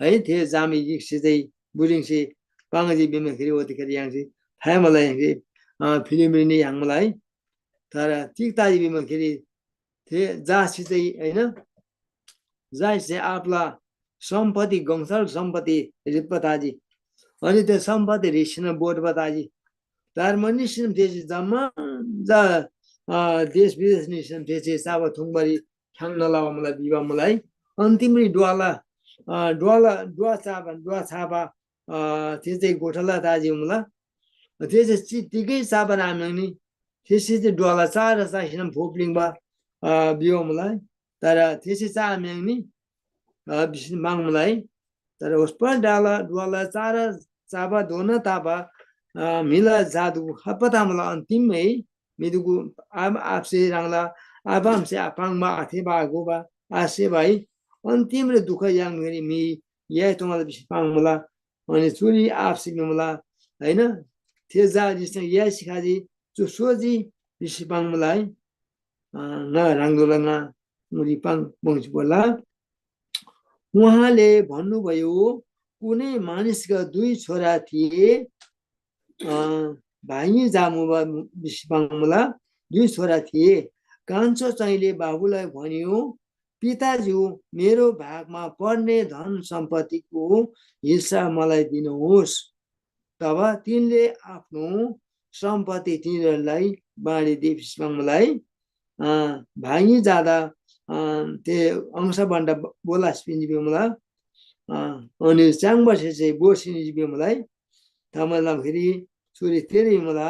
है। थे जामे गिकसे चाहिँ बुरिङसे पाङ्जी भिमाखेरी ओतिखेरी य्‍हाङसे थायमला य्‍हाङसे, अ, फिलिमरी नि य्‍हाङमला है। तर तिग ताजी भिमाखेरी थे जासी चाहिँ, होइन, जासी चाहिँ आफला सम्पत्ति, गङसल सम्पत्ति रिप्‍बा ताजी। अनि त्यो सम्पत्ति रिसिन बोर्बा ताजी। तर मनिसिन थेसी जम्‍मा जा, अ, देश विदेश निसिन थेसी चाबा थुङ्बारी ख्‍याङ्ना लबा मुला भिबा मुला है। अन्तिमरी ड्वाला, अ, ड्वाला, ड्वा चाबा, ड्वा छाबा, अ, थे चाहिँ गोठाला ताजी मुला। थे चाहिँ चि-, तिगै चाबा नाम्‍याङ्नी। थेसे चाहिँ ड्वाला चार चासिनम फोप्लिङ्बा, अ, भिबा मुला है। तर थेसे चाआम्‍याङ्नी भिसी पाङ्मुला है। तर ओस्‍पल डाला ढ्वला चारा चाबा धोना ताबा म्‍हिला जादु खप्‍पा तामुला अन्‍तिम है। म्‍हिदुगु आब आप्‍से ह्राङला आबामसे आपाङ्बा आथेबा आघोबा आसेबा है। अन्‍तिमरी दुःख याङ्‌गरी म्‍हि याइ तोङला भिसी पाङ्मुला। अनि चुरी आप्‍से भिमुला, होइन? थे जा रिसना याइ सिखाजी चु सोजी भिसी पाङ्मुला है। ङा ह्राङदोला ङा मुरी पाङ बङ्सी बोला। उहाँले भन्नुभयो, कुनै मानिसका दुई छोरा थिए, अ, भाइ जामुबा भिसी पाङ्मुला। दुई छोरा थिए। कान्छो चाहिँले बाबुलाई भन्यो, पिताज्यू, मेरो भागमा पर्ने धन सम्पत्तिको हिस्सा मलाई दिनुहोस्। तब तिनले आफ्नो सम्पत्ति तिनीहरूलाई बाँडिदिए भिसी पाङ्मुला है। भाइ जाँदा ते अंश बन्डा बोलास पिन्जी भिमुला। अनि च्याङ्बसे चाहिँ बोसिनी भिमुला है। थमलामखेरी चुरी तेरी भिमुला,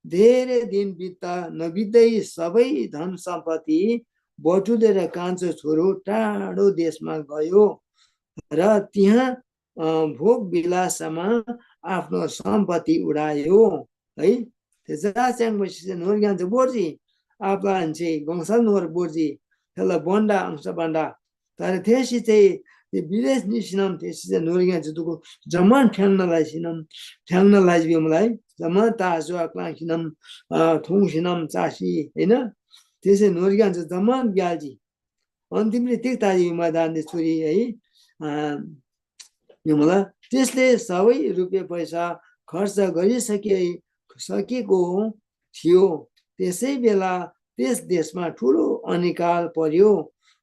धेरै दिन बित्दा नबित्दै सबै धन सम्पत्ति बटुलेर कान्छो छोरो टाढो देशमा गयो र त्यहाँ भोग विलासमा आफ्नो सम्पत्ति उडायो है। ते जा च्याङ्बसे नोर ग्यान चाहिँ बोर्जी, आपला हान्छे गौसा नोर बोर्जी, थेला बन्डा अंश बन्डा। तर थेसी चाहिँ विदेश निसिनम थेसी चाहिँ नोर ग्यान चाहिँ दुगु जम्मान फ्याङ्न लाइसिनम, फ्याङ्न लाइज भिमलाई जम्मान ताजो क्लाङसिनम थुङसिनम चासी, होइन? त्यसै नोर ग्यान चाहिँ जम्मान ग्याल्जी। अन्तिमरी तिग ताजी मैदानले चुरी है। भिमला त्यसले सबै रुपियाँ पैसा खर्च गरिसके सकेको थियो। त्यसै बेला त्यस देशमा ठुलो अनिकाल पर्‍यो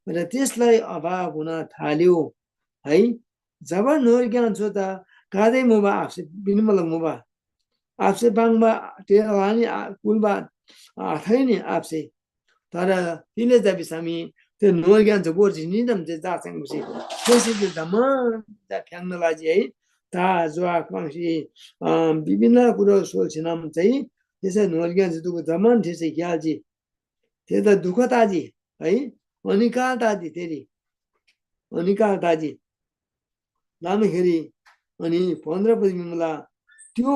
र त्यसलाई अभाव हुन थाल्यो है। जब नोर ग्यान छु त कादै मुबा आफसे बिनमला मुबा आफसे बाङबा तेलानी कुलबा आथैनी आफसे तर तिले जाबी सामी ते नोर ग्यान छ बोर्जी निदम जे जा च्याङ्बुसी थेसे जे जम्मा जा फ्याङ्न लाजी है। ता ज्वा क्वाङ्सी विभिन्न कुरो सोल्सिनम चाहिँ त्यसै नोर ग्यान छ दुगु जम्मान थेसे ग्याल्जी। ते त दुःख ताजी है। अनिकाल ताजी तेरी अनिकाल ताजी लामखेरी अनि पन्ध्र पदमी मुला त्यो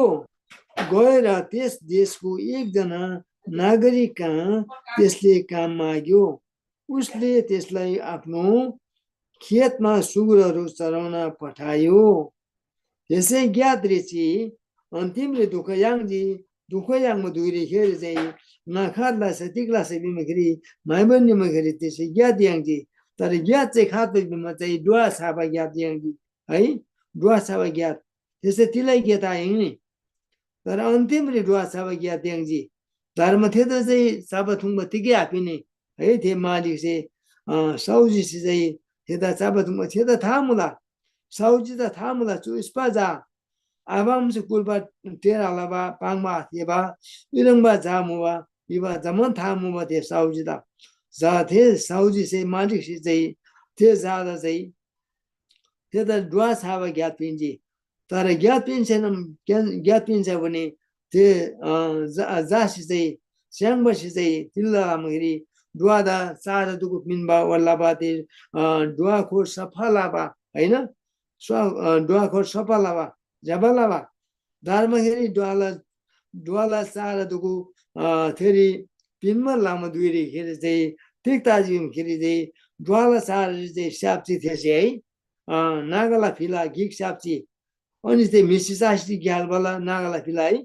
गएर त्यस देशको एकजना नागरिक कहाँ त्यसले काम माग्यो। उसले त्यसलाई आफ्नो खेतमा सुँगुरहरू चराउन पठायो। त्यसै ग्यात रेची अन्तिमले दुःख याङ्जी। दुःख याङ्बा धुइरी खेरी चाहिँ नाखात लासे तिक लासे बिमाखेरी माइबन निमाखेरी त्यसै ग्यात याङ्जी। तर ग्यात चाहिँ खात बिमा चाहिँ डुवा छाबा ग्यात याङ्जी है। डुवा छाबा ग्यात त्यसै तिलै ग्यात आयाङ्नी। तर अन्तिमरी डुवा छाबा ग्यात याङ्जी। धर्म थेदा चाहिँ चाबा थुङ्बा तिगै आपिनी है। थे मालिकसे साउजीसे चाहिँ थेदा चाबा थुङ्बा थेदा था मुला। साउजी त था मुला चु स्पा जा आबामसे कुलबा तेरा लबा पाङबा आथेबा इलङबा जा मुबा इबा जम्‍मान था मुबा थे साउजी त। जा थे साउजीसे मालिकसे चाहिँ थे जादा चाहिँ थेदा डुवा छाबा ग्यात पिन्‍जी। तर ग्यात पिन्‍सेनम ग्यात पिन्‍से भने थे जासी चाहिँ स्याङ्बासी चाहिँ तिल्‍ला लामाखेरी डुवादा चार दुगु पिन्‍बा ओल्‍लाबा ते डुवा खोर सफा लाबा होइन। स्व डुवाखोर सफा लबा ज्‍यबा लबा। दारमाखेरी डुवाला डुवाला चारा दुगु थेरी पिन्‍बा लामा धुइरी खेरी चाहिँ तिग ताजी खेरी चाहिँ डुवाला चारारी चाहिँ स्याप्‍ची थेसे है। नागाला फिला गिक स्याप्‍ची। अनि ते म्‍हिसी चासी ग्‍याल्‍बाला नागाला फिला है।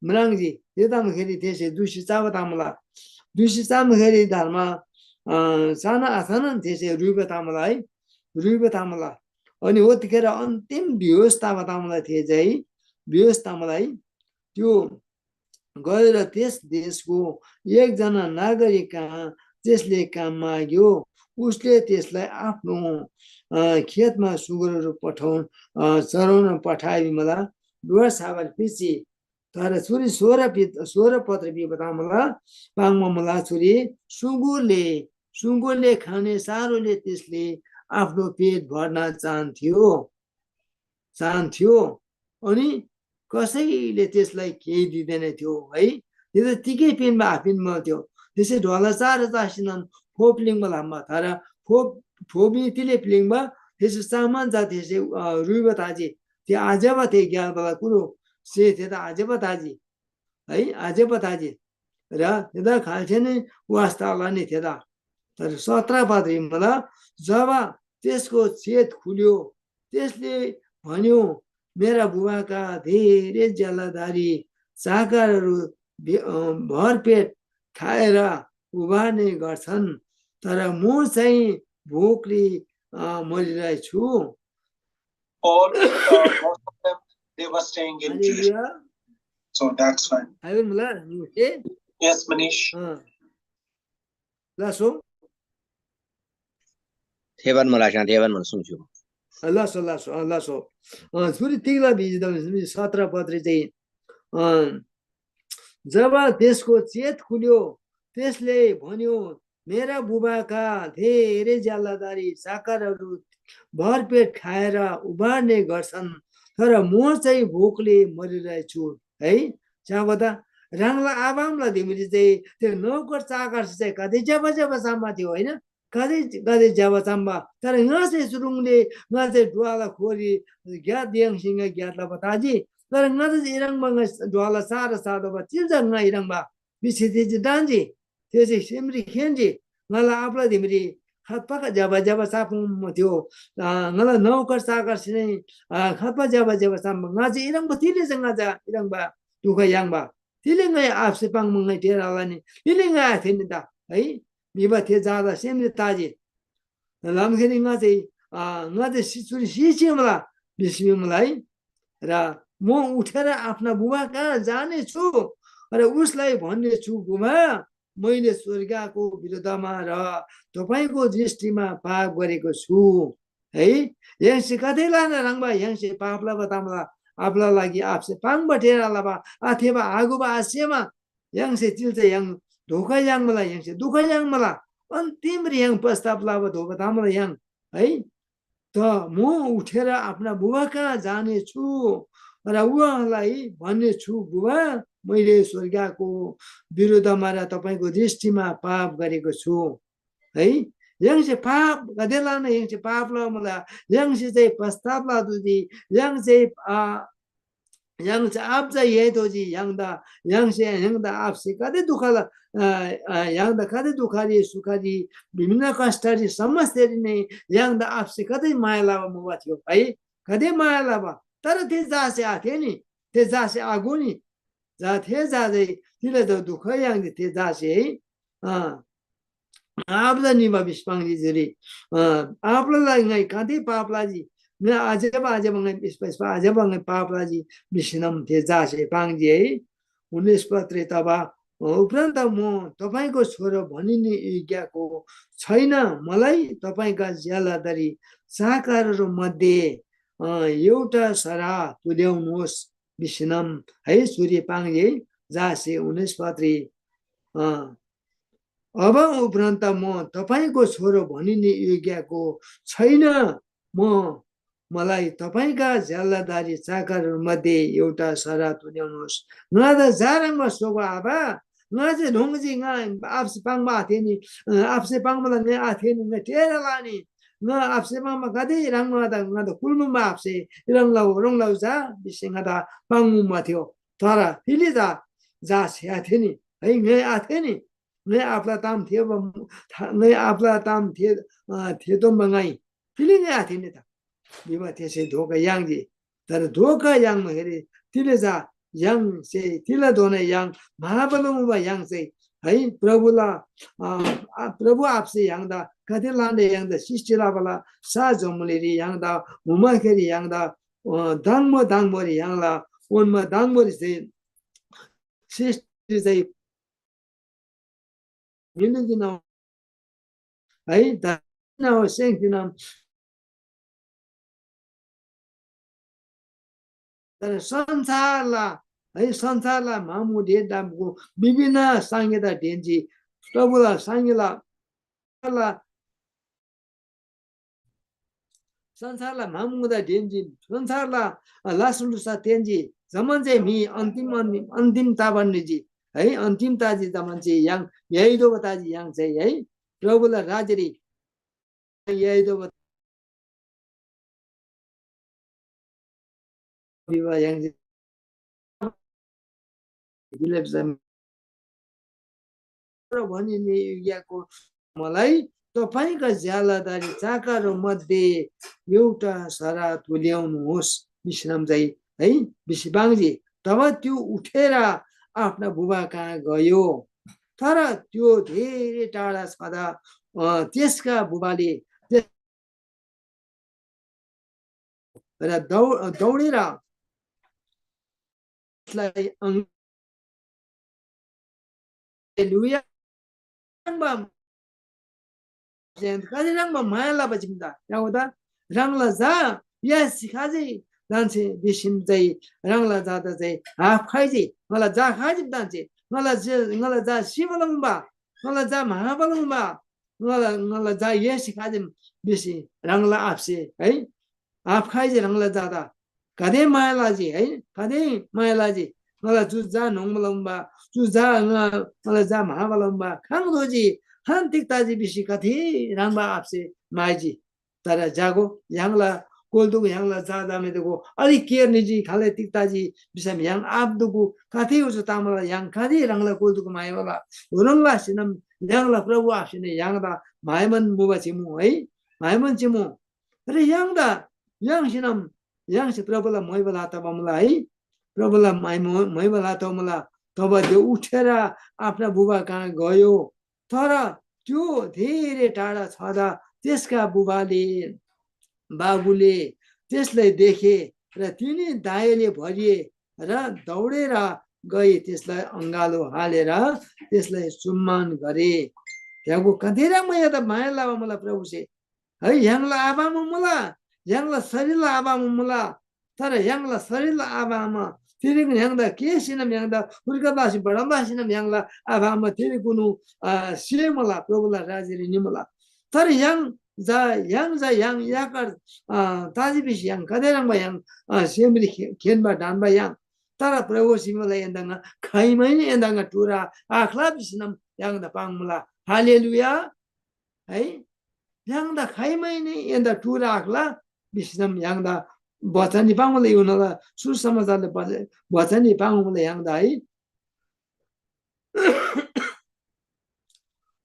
म्राङ्जी। तेतामाखेरी थेसे दुसी चाबा तामला। दुसी चामाखेरी धर्म चाना आथानन थेसे रुइबा तामला है। रुइबा तामला। अनि ओतिखेर अन्तिम बिहोस ताबा तामला थे चाहिँ बिहोस तामला है। त्यो गएर त्यस देशको एकजना नागरिक कहाँ त्यसले काम माग्यो। उसले त्यसलाई आफ्नो खेतमा सुँगुरहरू पठाउन चराउन पठाए मला डुवा छाबार पिची। तर चुरी सोह्र पि सोह्र पत्र पिबा तामला पाङ्बा मला चुरी सुँगुरले सुँगुरले खाने चारोले त्यसले आफ्नो पेट भर्न चाहन्थ्यो। चाहन्थ्यो। अनि कसैले त्यसलाई केही दिँदैन थियो है। त्यो त तिगै पिन्‍बा आपिन्‍बा थियो। त्यसै ढोला चार चासिनम फोप लिङ्बा लाम्बा थारा फो फो मी तिले प्‍लिङ्बा, थेसे सामान चा थेसे, अ, रुइबा तजी। थे आज्‍यबा थे ग्‍याल्‍बाला कुरो से थेदा आज्‍यबा तजी। है, आज्‍यबा तजी। र थेदा खाल्‍सेनै वास्‍ता लनी थेदा। तर सत्र पदरी मुला, जब त्यसको चेत खुल्‍यो, त्यसले भन्‍यो, "मेरा बुबाका धेरै ज्‍यालादारी चाकरहरू भे-, अ, भरपेट खाएर उभार्ने गर्छन्, तर म चाहिँ भोकले, अ, मरिरहेछु।" All, uh, most of them, they were staying in Jerusalem. Hallelujah. So that's fine. Amen, मुला, मुला। Yes, Manish. अँ। लासो। थेबान मुला, सा, थेबान मुला, सुन्छु। अँ, लासो, लासो, अँ, लासो। अँ, सुरु तिगला भिजी दम सत्र पदरी चाहिँ, अँ, जब त्यसको चेत खुल्यो, त्यसले भन्यो, "मेरा बुबाका धेरै ज्‍यालादारी चाकरहरू भरपेट खाएर उभार्ने गर्छन्, तर म चाहिँ भोकले मरिरहेछु।" है, च्‍याबा त ह्राङला आबामला धिमरी चाहिँ त्यो नौकर चाकरसे चाहिँ कति ज्‍यबा ज्‍यबा चाम्‍बा थियो, होइन? कति, कति ज्‍यबा चाम्‍बा। तर ङा चाहिँ सुरुङले ङा चाहिँ ढ्वाला खोरी ग्‍यात याङ्सी ङा ग्‍यात लबा तजी। तर ङा त इह्रङ्बा ङा ढ्वाला सारा सादोबा चिल्‍जा ङा इह्रङ्बा भिसी थेसे ढन्‍जी। थेसे सेमरी खेन्‍जी, ङाला आबाला धिमरी खात्‍पा ज्‍यबा ज्‍यबा चापुङ थियो। अ, ङाला नौकर चाकरसे नै, अ, खात्‍पा ज्‍यबा ज्‍यबा चाम्‍बा। ङा चाहिँ इह्रङ्बा तिले चाहिँ ङा चा इह्रङ्बा दुःख याङ्बा। तिले ङाइ आबासे पाङ्बा ङाइ टेर आलनी। तिले ङाइ आथेनी ता, है? भिबा थे जादा सेमरी ताजी। लमखेरी ङा चाहिँ, अ, ङा चाहिँ सि-, चुरी सिसी मुला, भिसी मुला है। र म उठेर आफ्ना बुबा कहाँ जानेछु र उसलाई भन्नेछु, "बुबा, मैले स्वर्गको विरोधमा र तपाईँको दृष्टिमा पाप गरेको छु।" है, य्‍हाङसे कतैलान ह्रङ्बा य्‍हाङसे पाप लबा तामला आबाला लागि आबासे पाङ्बा टेर लबा अथेबा आगुबा आसेमा य्‍हाङसे चिल्‍चा य्‍हाङ धोका याङ्मला, य्‍हाङसे दुःख याङ्मला, अन्तिमरी य्‍हाङ पश्चाताप लबा धोका तामला य्‍हाङ है। त म उठेर आफ्ना बुबा कहाँ जानेछु र उहाँलाई भन्नेछु, "बुबा, मैले स्वर्गको विरुद्धमा र तपाईँको दृष्टिमा पाप गरेको छु।" है, य्‍हाङसे पाप गदेलान य्‍हाङसे पाप लमुला, य्‍हाङसे चाहिँ पश्चाताप लतोःजी, य्‍हाङ चाहिँ, आ, य्‍हाङ चाहिँ आब चाहिँ याइतोःजी य्‍हाङदा, य्‍हाङसे य्‍हाङदा आबासे कति दुःख ल-, आ, आ, य्‍हाङदा कति दुःखरी, सुखरी, विभिन्न कष्टरी, समस्यारी नै य्‍हाङदा आबासे कति माया लबा मुबा थियो है, कति माया लबा। तर थे जासे आथे नि, थे जासे आगो नि, जा थे जा चाहिँ तिले त दुःख याङ्जी थे जासे है। अँ, आबादा निबा बिस्पाङजी जुरी। अँ, आबाला लागि ङाइ काँधे पाप लाजी। ङाइ आज्‍यबा आज्‍यबा ङाइ बिस्पा बिस्पा आज्‍यबा ङाइ पाप लाजी। बिसिनम थे जासे पाङ्जी है। उन्‍नीस पदरी तबा, अँ, उपरान्त म तपाईँको छोरो भनिने योग्यको छैन। मलाई तपाईँका ज्‍यालादारी चाकरहरू मध्ये, अँ, एउटा सरा तुल्याउनुहोस्। बिसिनम है सुरी पाङ्जी है। जासे उन्‍नीस पदरी, अँ, अब उपरान्त म तपाईँको छोरो भनिने योग्यको छैन। म, मलाई तपाईँका ज्‍यालादारी चाकरहरूमध्ये एउटा सरा तुल्याउनुहोस्। ङादा जा ह्रङ्बा स्‍होबा आबा, ङा जे न्‍होङ्जी, ङा आबासे पाङ्बा आथेनी, अ, आबासे पाङ्बाला ङा आथेनी, ङा टेर लानी। ङा आबासे पाङ्बा गाते ह्रङ्बा दा, ङादा कुल्‍मुबा आबासे ह्रङ् लउ, ह्रङ् लउ जा, बिसे ङादा पाङ्मुबा थियो। तर तिले जा, जासे आथेनी, है, ङाइ आथेनी। ङाइ आबाला ताम थेःबा मु-, था-, ङाइ आबाला ताम थे-, अ, थेतोःबा ङाइ तिले ङाइ आथेःनी त भिबा थेसे धोका याङ्जी। तर धोका याङ्माहेन्‍से तिले चा य्‍हाङसे तिलाधोना य्‍हाङ महाबल मुबा य्‍हाङ चाहिँ है प्रभुला, अ, आ, प्रभु आबासे य्‍हाङदा कति लान्‍डे य्‍हाङदा सृष्‍टि लबाला सा जम्‍बुलिरी य्‍हाङदा हुमाखेरी य्‍हाङदा, अ, दाङबो दाङबोरी य्‍हाङला ओन्‍मा दाङबोरी चाहिँ सृष्‍टि चाहिँ मिलुकिन है, दाना सेङ्सिनम। तर संसारला है, संसारला मामु ढेर दामको विभिन्न सांगेदा ढेन्‍जी प्रभुला सांगेला ला संसारला मामुदा ढेन्‍जी, संसारला, अ, लासलुसा तेन्‍जी, जम्‍मान चाहिँ म्‍हि अन्‍तिम, अन्‍तिम, अन्‍तिम ताबान निजी, है, अन्‍तिम ताजी जम्‍मान चाहिँ य्‍हाङ, य्‍हाइदोबा ताजी य्‍हाङ चाहिँ, है, प्रभुला राज्‍यरी याइदोबा भिबा य्‍हाङसे भिलेब जम र भनी ने युगयाको मलाई तपाईंका ज्यालादारी चाकरो मध्ये एउटा सरा तुल्याउनुहोस् भिसनम चाहिँ है भिसी बाङ्जी। तब त्यो उठेर आफ्ना बुबा कहाँ गयो। तर त्यो धेरै टाढा छँदा अ, त्यसका बुबाले र दौ दौडेर त्यसलाई अङ हालेलुया। ह्रङ्‌बा कति ह्रङ्‌बा माया लबा जिम्दा यावदा ह्राङला जा या सिखाजी जान्छे बिसिम चाहिँ ह्राङला जादा चाहिँ हाफ खाइजी। ङला जा खाजिम जान्छे ङला जे ङला जा सिबलम्बा ङला जा महाबलम्बा ङला ङला जा यस खाजिम बिसी ह्राङला आफसे है आफ खाइजी ह्राङला जादा कदे माया लाजी है कदे माया लाजी। ङला चु जा न्होङ्बलम्बा चु जा ङला जा महाबलम्बा खाङ दोजी खान तिक ताजी बिसी कथे ह्राङबा आफसे माइजी। तर जागो य्‍हाङला कोल्दुगु य्‍हाङला जा जामेदुगु अलि केयर निजी खाले तिक ताजी बिसम य्‍हाङ आबदुगु कथे उजु तामला य्‍हाङ कथे ह्राङला कोल्दुगु माइवाला हुनङला सिनम य्‍हाङला प्रभु आफसेने य्‍हाङदा माइमन मुबा चिमु है माइमन चिमु। र य्‍हाङदा य्‍हाङसेनम य्‍हाङसे प्रभुला मोइबा लाता बमला है प्रभुला माइमो मोइबा लाता मुला। तब त्यो उठेर आफ्ना बुबा कहाँ गयो। तर त्यो धेरै टाढा छँदा त्यसका बुबाले बाबुले त्यसलाई देखे र तिनी दायाँले भरिए र दौडेर गई त्यसलाई अँगालो हालेर त्यसलाई चुम्मान गरे। यागो कति राम्रै यता माया लबा मुला प्रभुसे है य्‍हाङला आबामा मुला य्‍हाङला शरीरला आबामा मुला। तर य्‍हाङला शरीरला आबामा तिरेक य्‍हाङदा के सिनम य्‍हाङदा हुर्का बासी बडम बासिनम य्‍हाङला आबामा तिरेकुनु से मुला प्रभुला राजीरी निमुला। तर य्‍हाङ जा य्‍हाङ जा य्‍हाङ याकर ताजी बिसी य्‍हाङ कदे रङ्बा य्‍हाङ सेमरी खेन्‍बा ढान्‍बा य्‍हाङ। तर प्रभु सिमला एन्‍दाङा खाइमैन एन्‍दाङा टुरा आख्‍ला बिसिनम य्‍हाङदा पाङ्मुला। हालेलुया। है य्‍हाङदा खाइमैन एन्‍दा टुरा आख्‍ला बिसिनम य्‍हाङदा बचनी पाङ्मुला युनला सुसमाचारले बचनी पाङ्मुला य्‍हाङदा है।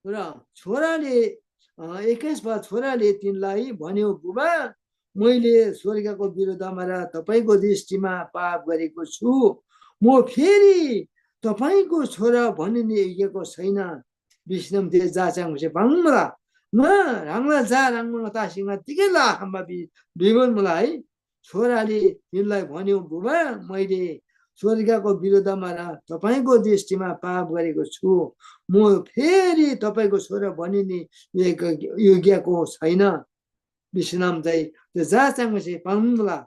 र छोराले एक्काइस पा छोराले तिनलाई भन्यो बुबा, मैले स्वर्गको विरोधमा र तपाईँको दृष्टिमा पाप गरेको छु। म फेरि तपाईँको छोरा भनिने योग्यको छैन। बिस्नम ते जाच्याङ्से बाङमला न ह्राङला जा ह्राङमा तासिङा तिगै ला हम्बा बि बिबन मुला है। छोराले तिनलाई भन्यो, बुबा, मैले स्वर्गको विरोधमा र तपाईँको दृष्टिमा पाप गरेको छु। म फेरि तपाईँको छोरा बनिने योग्य- योग्यको छैन। बिस्नम चाहिँ त्यो जाच्याङ्से बाङमला।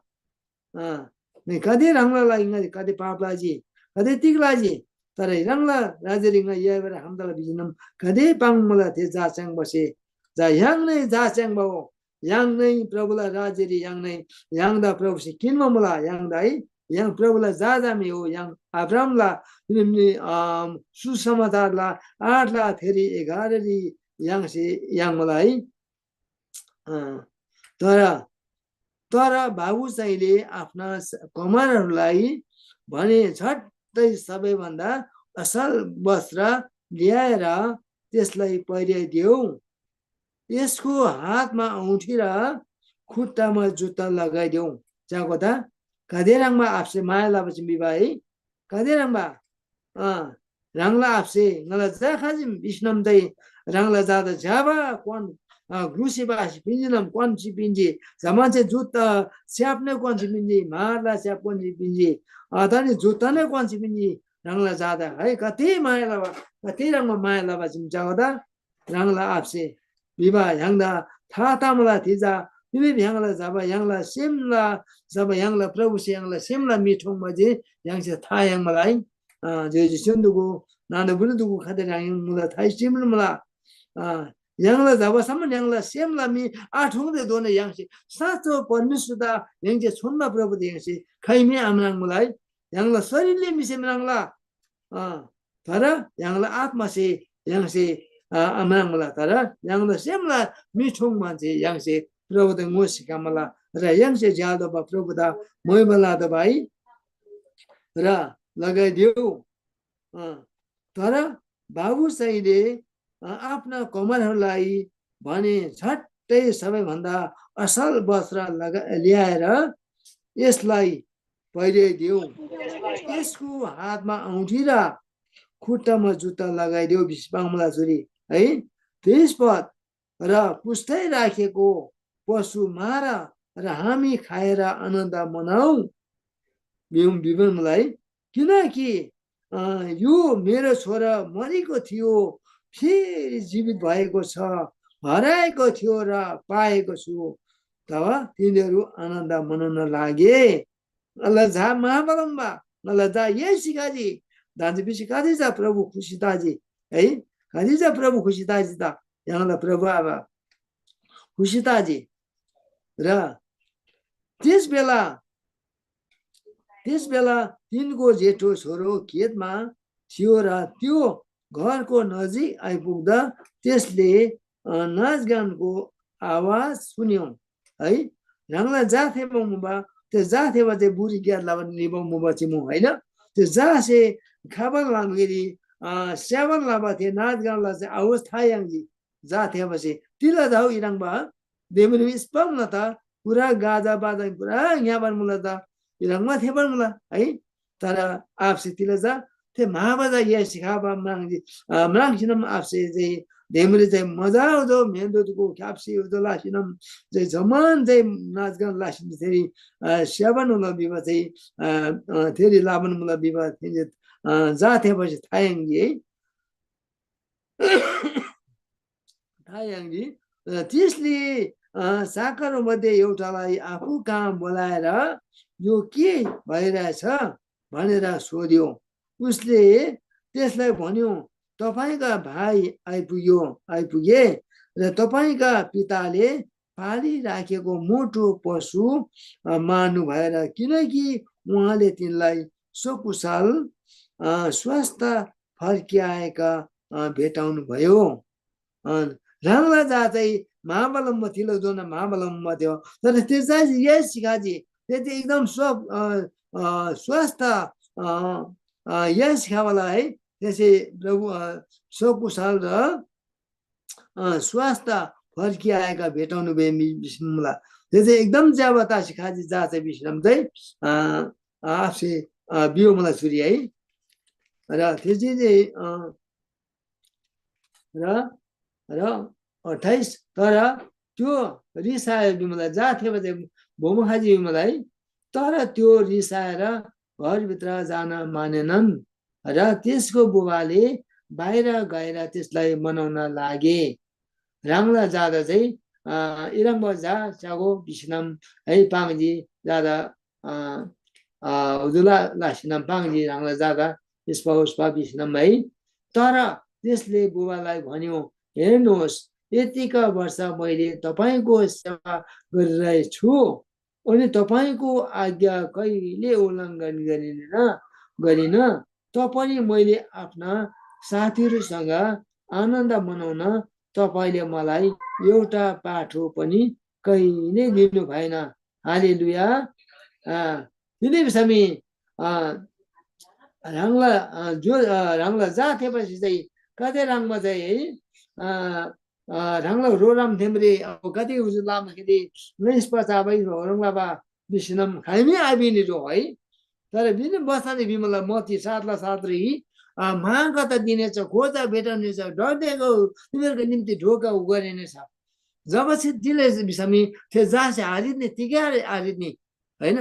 अँ, नि कदे ह्राङला लागि ङाइ कदे पाप लाजी, कदे तिग लाजी, तर ह्राङला राजारी ङाइ याइबारी हाम्दाला बिजिनम कदे पाङ्मुला थे जाच्याङ बसे। जा य्‍हाङ नै जाच्याङ बा हो, य्‍हाङ नै प्रभुला राजारी य्‍हाङ नै य्‍हाङदा प्रभुसे किन्‍बा मुला य्‍हाङदा है। य्‍हाङ प्रभुला जा जामे हो, य्‍हाङ अब्राहमला नि- नि, अम, सुसमाचारला आठला थेरी एघाररी य्‍हाङसे य्‍हाङ मुला है। अँ, तर तर बाबु चाहिँले आफ्ना स- कमानहरूलाई भने झट्टै सबैभन्दा असल वस्त्र ल्याएर त्यसलाई पहिर्याइदेऊ। यसको हातमा औँठी र खुट्टामा जुत्ता लगाइदेऊ। च्याको त कदे ह्राङमा आफसे माया लबा चाहिँ विवाह है। कदे ह्राङमा अँ ह्राङला आफसे ङाला जा खाजिम बिस्नम चाहिँ ह्राङला जादा ज्‍याबा क्‍वान ग्‍लुसी बासी पिन्‍जीनम क्‍वान्‍सी पिन्‍जी। जमानसे जुत्ता स्याप्‍ने क्‍वान्‍सी पिन्‍जी, मारला स्याप क्‍वान्‍सी पिन्‍जी, अ, तनी जुत्ता नै क्‍वान्‍सी पिन्‍जी। ह्राङला जादा है कति माया लबा, कति ह्राङमा माया लबा जिम च्यागोदा ह्राङला आफसे भिबा य्‍हाङदा था तामला थिजा तिमी य्‍हाङला जब य्‍हाङला सेमला जब य्‍हाङला प्रभुसे य्‍हाङला सेमला मी ठोङ्‌मा जे य्‍हाङसे था याङ्मला है। अ, जे जे सेम दुगु नाना बुलु दुगु खते ह्राङ मुला थाइ सिमन मुला। अ, य्‍हाङला जबसम्म य्‍हाङला सेमला मी आठोङ्दे दोना य्‍हाङसे साँचो परमेश्‍वरदा य्‍हाङसे छोन्‍बा प्रभुदा य्‍हाङसे खाइमी आम्राङ्मुला है। य्‍हाङला शरीरले मिसे म्राङ्ला। अँ, तर य्‍हाङला आत्‍मासे य्‍हाङसे आम्राङ्मुला, तर य्‍हाङला सेमला मिठोङ मान्छे य्‍हाङसे प्रभुदा ङोसी खम्‍मुला र य्‍हाङसे झ्याल दोबा प्रभुदा मोइबा लादोबा है र लगाइदेऊ। तर बाबु चाहिँले आफ्ना कमरहरूलाई भने झट्टै सबैभन्दा असल वस्त्र लगा ल्याएर यसलाई पहिर्याइदेऊ। यसको हातमा औँठी र खुट्टामा जुत्ता लगाइदेऊ भिसी पाङ्मुला चुरी है। तेइस पद, र पुस्‍तै राखेको पशु मार र हामी खाएर आनन्द मनाऊ भिउँ भिबा मुलाई। किनकि अ, यो मेरो छोरा मरेको थियो, फेरि जीवित भएको छ, हराएको थियो र पाएको छु। तब तिनीहरू आनन्द मनाउन लागे। ङाला झा महाबलम्बा, ङाला झा येसी खजी। दान्‍दे भिसी खजी चा प्रभु खुसी तजी है, खजी चा प्रभु खुसी तजी त, य्‍हाङला प्रभु आबा खुसी तजी। र त्यस बेला त्यस बेला तिनको जेठो छोरो खेतमा थियो र त्यो घरको नजिक आइपुग्दा त्यसले अ, नाचगानको आवाज सुन्यो है। ह्राङला जा थेबा मुबा, त्यो जा थेबा चाहिँ बुरी ग्यात लबा निबा मुबा चिमु होइन। त्यो जासे खाबा लामगेरी अ, स्याबा लबा थे नाचगानला चाहिँ आवाज था याङ्जी। जा थेबासे तिला धाउ इह्रङ्बा देमरी स्पम न त पुरा गाजा बाजा पुरा ङ्याबान मुला त इह्रङ्मा थेबान मुला है। तर आफसे तिला जा थे महाबाजा या सिखाबा म्राङ्जी अ, म्राङ्सिनम आफसे जे देमरी जे मजा उजो मेहनतको ख्याप्सी उजो लासिनम जे जमान जे नाचगान लासिन थेरी अ, स्याबान मुला बिबा चाहिँ अ, अ, थेरी लाबान मुला बिबा थे जे अ, जा थेबासे थायङ्गी है। थायङ्गी अ, त्यसले अ, चाकरमध्ये एउटालाई आफू कहाँ बोलाएर यो के भइरहेछ भनेर सोध्यो। उसले त्यसलाई भन्यो, तपाईँका भाइ आइपुग्यो आइपुगे र तपाईँका पिताले पालिराखेको मोटो पशु अ, मार्नु भएर किनकि उहाँले तिनलाई सकुशल अ, स्वस्थ फर्किआएका अ, भेटाउनु भयो। अ, ह्राङला जा चाहिँ महाबलम्ब थिलो जोन महाबलम्ब थियो। तर त्यो चाहिँ यस सिकाजी त्यो चाहिँ एकदम स्व अ, अ, स्वस्थ अ, अ, यस सिकावाला है त्यसै प्रभु अ, सकुशल र अ, स्वस्थ फर्किआएका भेटाउनु भए मि- बिस्मुला। त्यो चाहिँ एकदम ज्याबा तासी खाजी जा चाहिँ विश्राम चाहिँ अ, आफसे अ, बियो मला सुरी है। र त्यो चाहिँ चाहिँ अ, र र अट्ठाइस, तर त्यो रिसायो बिमला जा थेबा चाहिँ बोमो खाजी बिमला है। तर त्यो रिसाएर घरभित्र जान मानेनन् र त्यसको बुबाले बाहिर गएर त्यसलाई मनाउन लागे। ह्राङला जादा चाहिँ अ, इरङ्बा जा च्यागो बिसिनम है पाङजी जादा अ, अ, उजुला लासिनम पाङजी ह्राङला जादा इस्पा उस्पा बिसिनम है। तर त्यसले बुबालाई भन्यो, हेर्नुहोस्, यतिका वर्ष मैले तपाईँको सेवा गरिरहेछु, अनि तपाईँको आज्ञा कहिले उल्लङ्घन गरिनँ गरिनँ। तपाईँ मैले आफ्ना साथीहरूसँग आनन्द मनाउन तपाईँले मलाई एउटा पाठो पनि कहिले दिनु भएन। हालेलुया। अ, तिनी भिसमी अ, ह्राङला अ, जो अ, ह्राङला जा थेबासी चाहिँ कतै ह्राङमा चाहिँ है अ, अ, ह्राङला रोराम थेम्रे अब कति उजु लामा खेदे नैस पचाबै ह्रङ्लाबा बिसिनम खाइमी आबिनी रो है। तर बिन बस्ताले बिमला मती सातला सात री अ, महाकता दिनेछ, खोजा भेटनेछ, डर देगो तिनीहरूको निम्ति ढोका उघारिनेछ। जब चाहिँ दिले बिसमी थे जासे हारित नि तिग्यारे हारित नि होइन।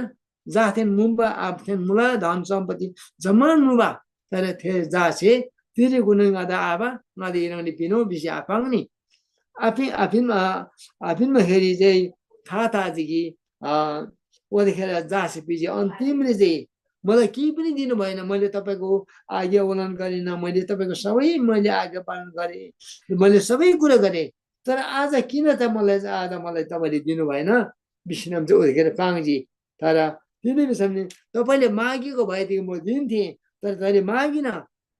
जाथेन मुम्बा आबथेन मुला धन सम्पत्ति जम्मान मुबा। तर थे जासे तिरी गुण गादा आबा गादा इरंगनी पिनो बिसी आपाङ्नी। आफिन आफिन आफिनमा हेरी चाहिँ था था जिगी अ ओदेखेर जासे पिजी अन्तिमरी चाहिँ मलाई केही पनि दिनु भएन। मैले तपाईँको आज्ञा उल्लङ्घन गरिनँ। मैले तपाईँको सबै मैले आज्ञा पालन गरेँ। मैले सबै कुरा गरेँ। तर आज किन त मलाई आज मलाई तपाईँले दिनु भएन बिसिनम चाहिँ ओदेखेर पाङ्जी। तर तिनी भिसम नि तपाईँले मागेको भएदेखि म दिन्थेँ। तर तैँले मागिन।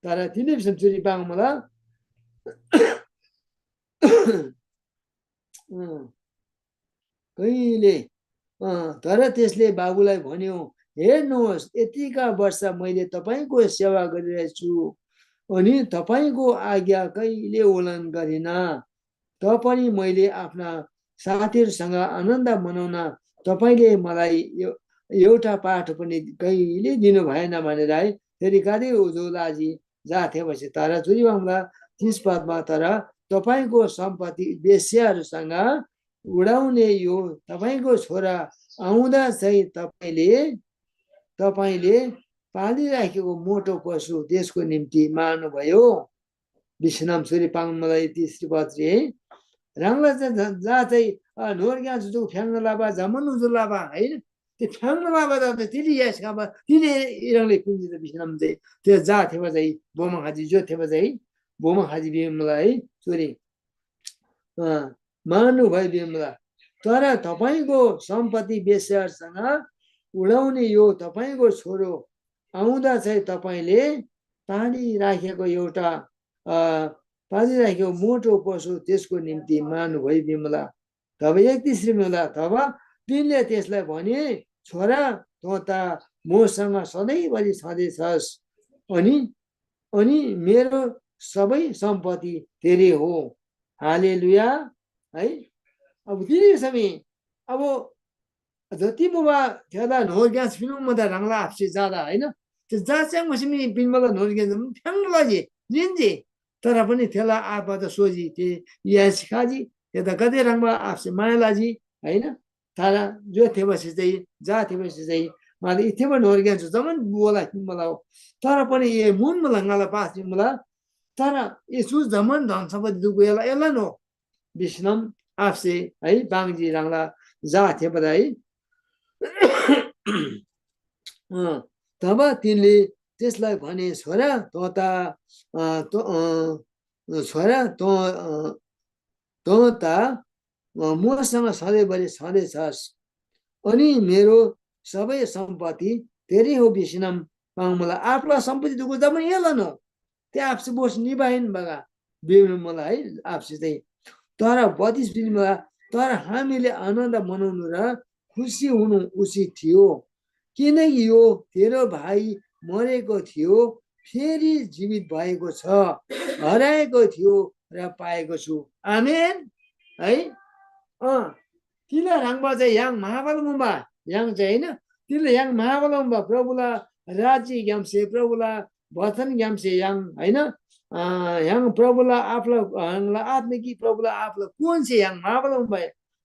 तर तिनी भिसम चुरी पाङ मला अँ, कहिले अँ, तर त्यसले बाबुलाई भन्यो, हेर्नुहोस्, यतिका वर्ष मैले तपाईँको सेवा गरिरहेछु, अनि तपाईँको आज्ञा कहिले उल्लङ्घन गरिनँ। त पनि मैले आफ्ना साथीहरूसँग आनन्द मनाउन तपाईँले मलाई यो, एउटा पाठ पनि कहिले दिनु भएन भनेर है, फेरि गाते उजो लाजी जाथेबसे तर जुरी बाङ्ला तिस पदमा, तर तपाईँको सम्पत्ति वेश्याहरूसँग उडाउने यो तपाईँको छोरा आउँदा चाहिँ तपाईँले, तपाईँले पालिराखेको मोटो पशु त्यसको निम्ति मार्नुभयो। विश्राम सूर्य पाङ्मलाई तिसरी पत्री है। राङ्ला जा चाहिँ नोर ग्यास जुग फ्याङ्न लाबा जमन उजु लाबा है। ते फ्याङ्न लाबा जाते तिली यस खाबा तिले इरङले पिन्जी त विश्राम चाहिँ ते जा थेबा चाहिँ बोमा खाजी जो थेबा चाहिँ बोमा खाजी बिमला है। सूर्य मार्नुभयो बिमला। तर तपाईँको सम्पत्ति वेश्याहरूसँग उडाउने यो तपाईँको छोरो आउँदा चाहिँ तपाईँले पानी राखेको एउटा पानी राखेको मोटो पशु त्यसको निम्ति मार्नुभयो बिमला। तब एकतिस रिमला तब तिनले त्यसलाई भने, छोरा, तँ त मसँग सधैँभरि छँदैछस्, अनि अनि मेरो सबै सम्पत्ति तेरे हो। हालेलुया। है। अब तिनी समय अब जति मुबा थेदा नोर ग्यास फिनु मदा रंगला आपसे ज्यादा, हैन? ते जा च्याङ मसिमी पिनमला नोर ग्यास फ्याङ्गला जे जिन्जे। तर पनि थेला आत्मा त सोझी ते यासी खाजी, ते त कतै रंगबा आपसे माया लाजी, हैन? तर जो थेबसे चाहिँ जा थेबसे चाहिँ माले इथेबा नोर ग्यास जमन बोला पिनमला हो। तर पनि ये मुन मला ङाला पास पिनमला। तर येशू जमन धन सम्पत्ति दुगु एला एला नो विश्राम आपसे है बाङजी ह्राङला जा थेबदा है। अँ, तब तिनले त्यसलाई भने, छोरा, तँ त अँ, तँ, अँ, छोरा, तँ अँ, तँ त अँ, मसँग सधैँभरि छँदैछस्, अनि मेरो सबै सम्पत्ति तेरै हो। विश्राम पाङ मला आफला सम्पत्ति दुगु जम्मा एला न। ते आपसे बोस निभाइन बगा बेनु मला है। आपसे चाहिँ तर बत्तीस दिन मला, तर हामीले आनन्द मनाउनु र खुसी हुनु उचित थियो, किनकि यो तेरो भाइ मरेको थियो, फेरि जीवित भएको छ, हराएको थियो र पाएको छु। आमेन है। अँ, तिला ह्राङबा चाहिँ य्‍हाङ महाबल मुबा य्‍हाङ चाहिँ, होइन? तिला य्‍हाङ महाबल मुबा प्रभुला राज्यग्‍यामसे, प्रभुला वचनग्‍यामसे य्‍हाङ, होइन? अँ, य्‍हाङ प्रभुला आफला, ह्राङला आत्मिकी प्रभुला आफला कोनसे य्‍हाङ महाबल मुबा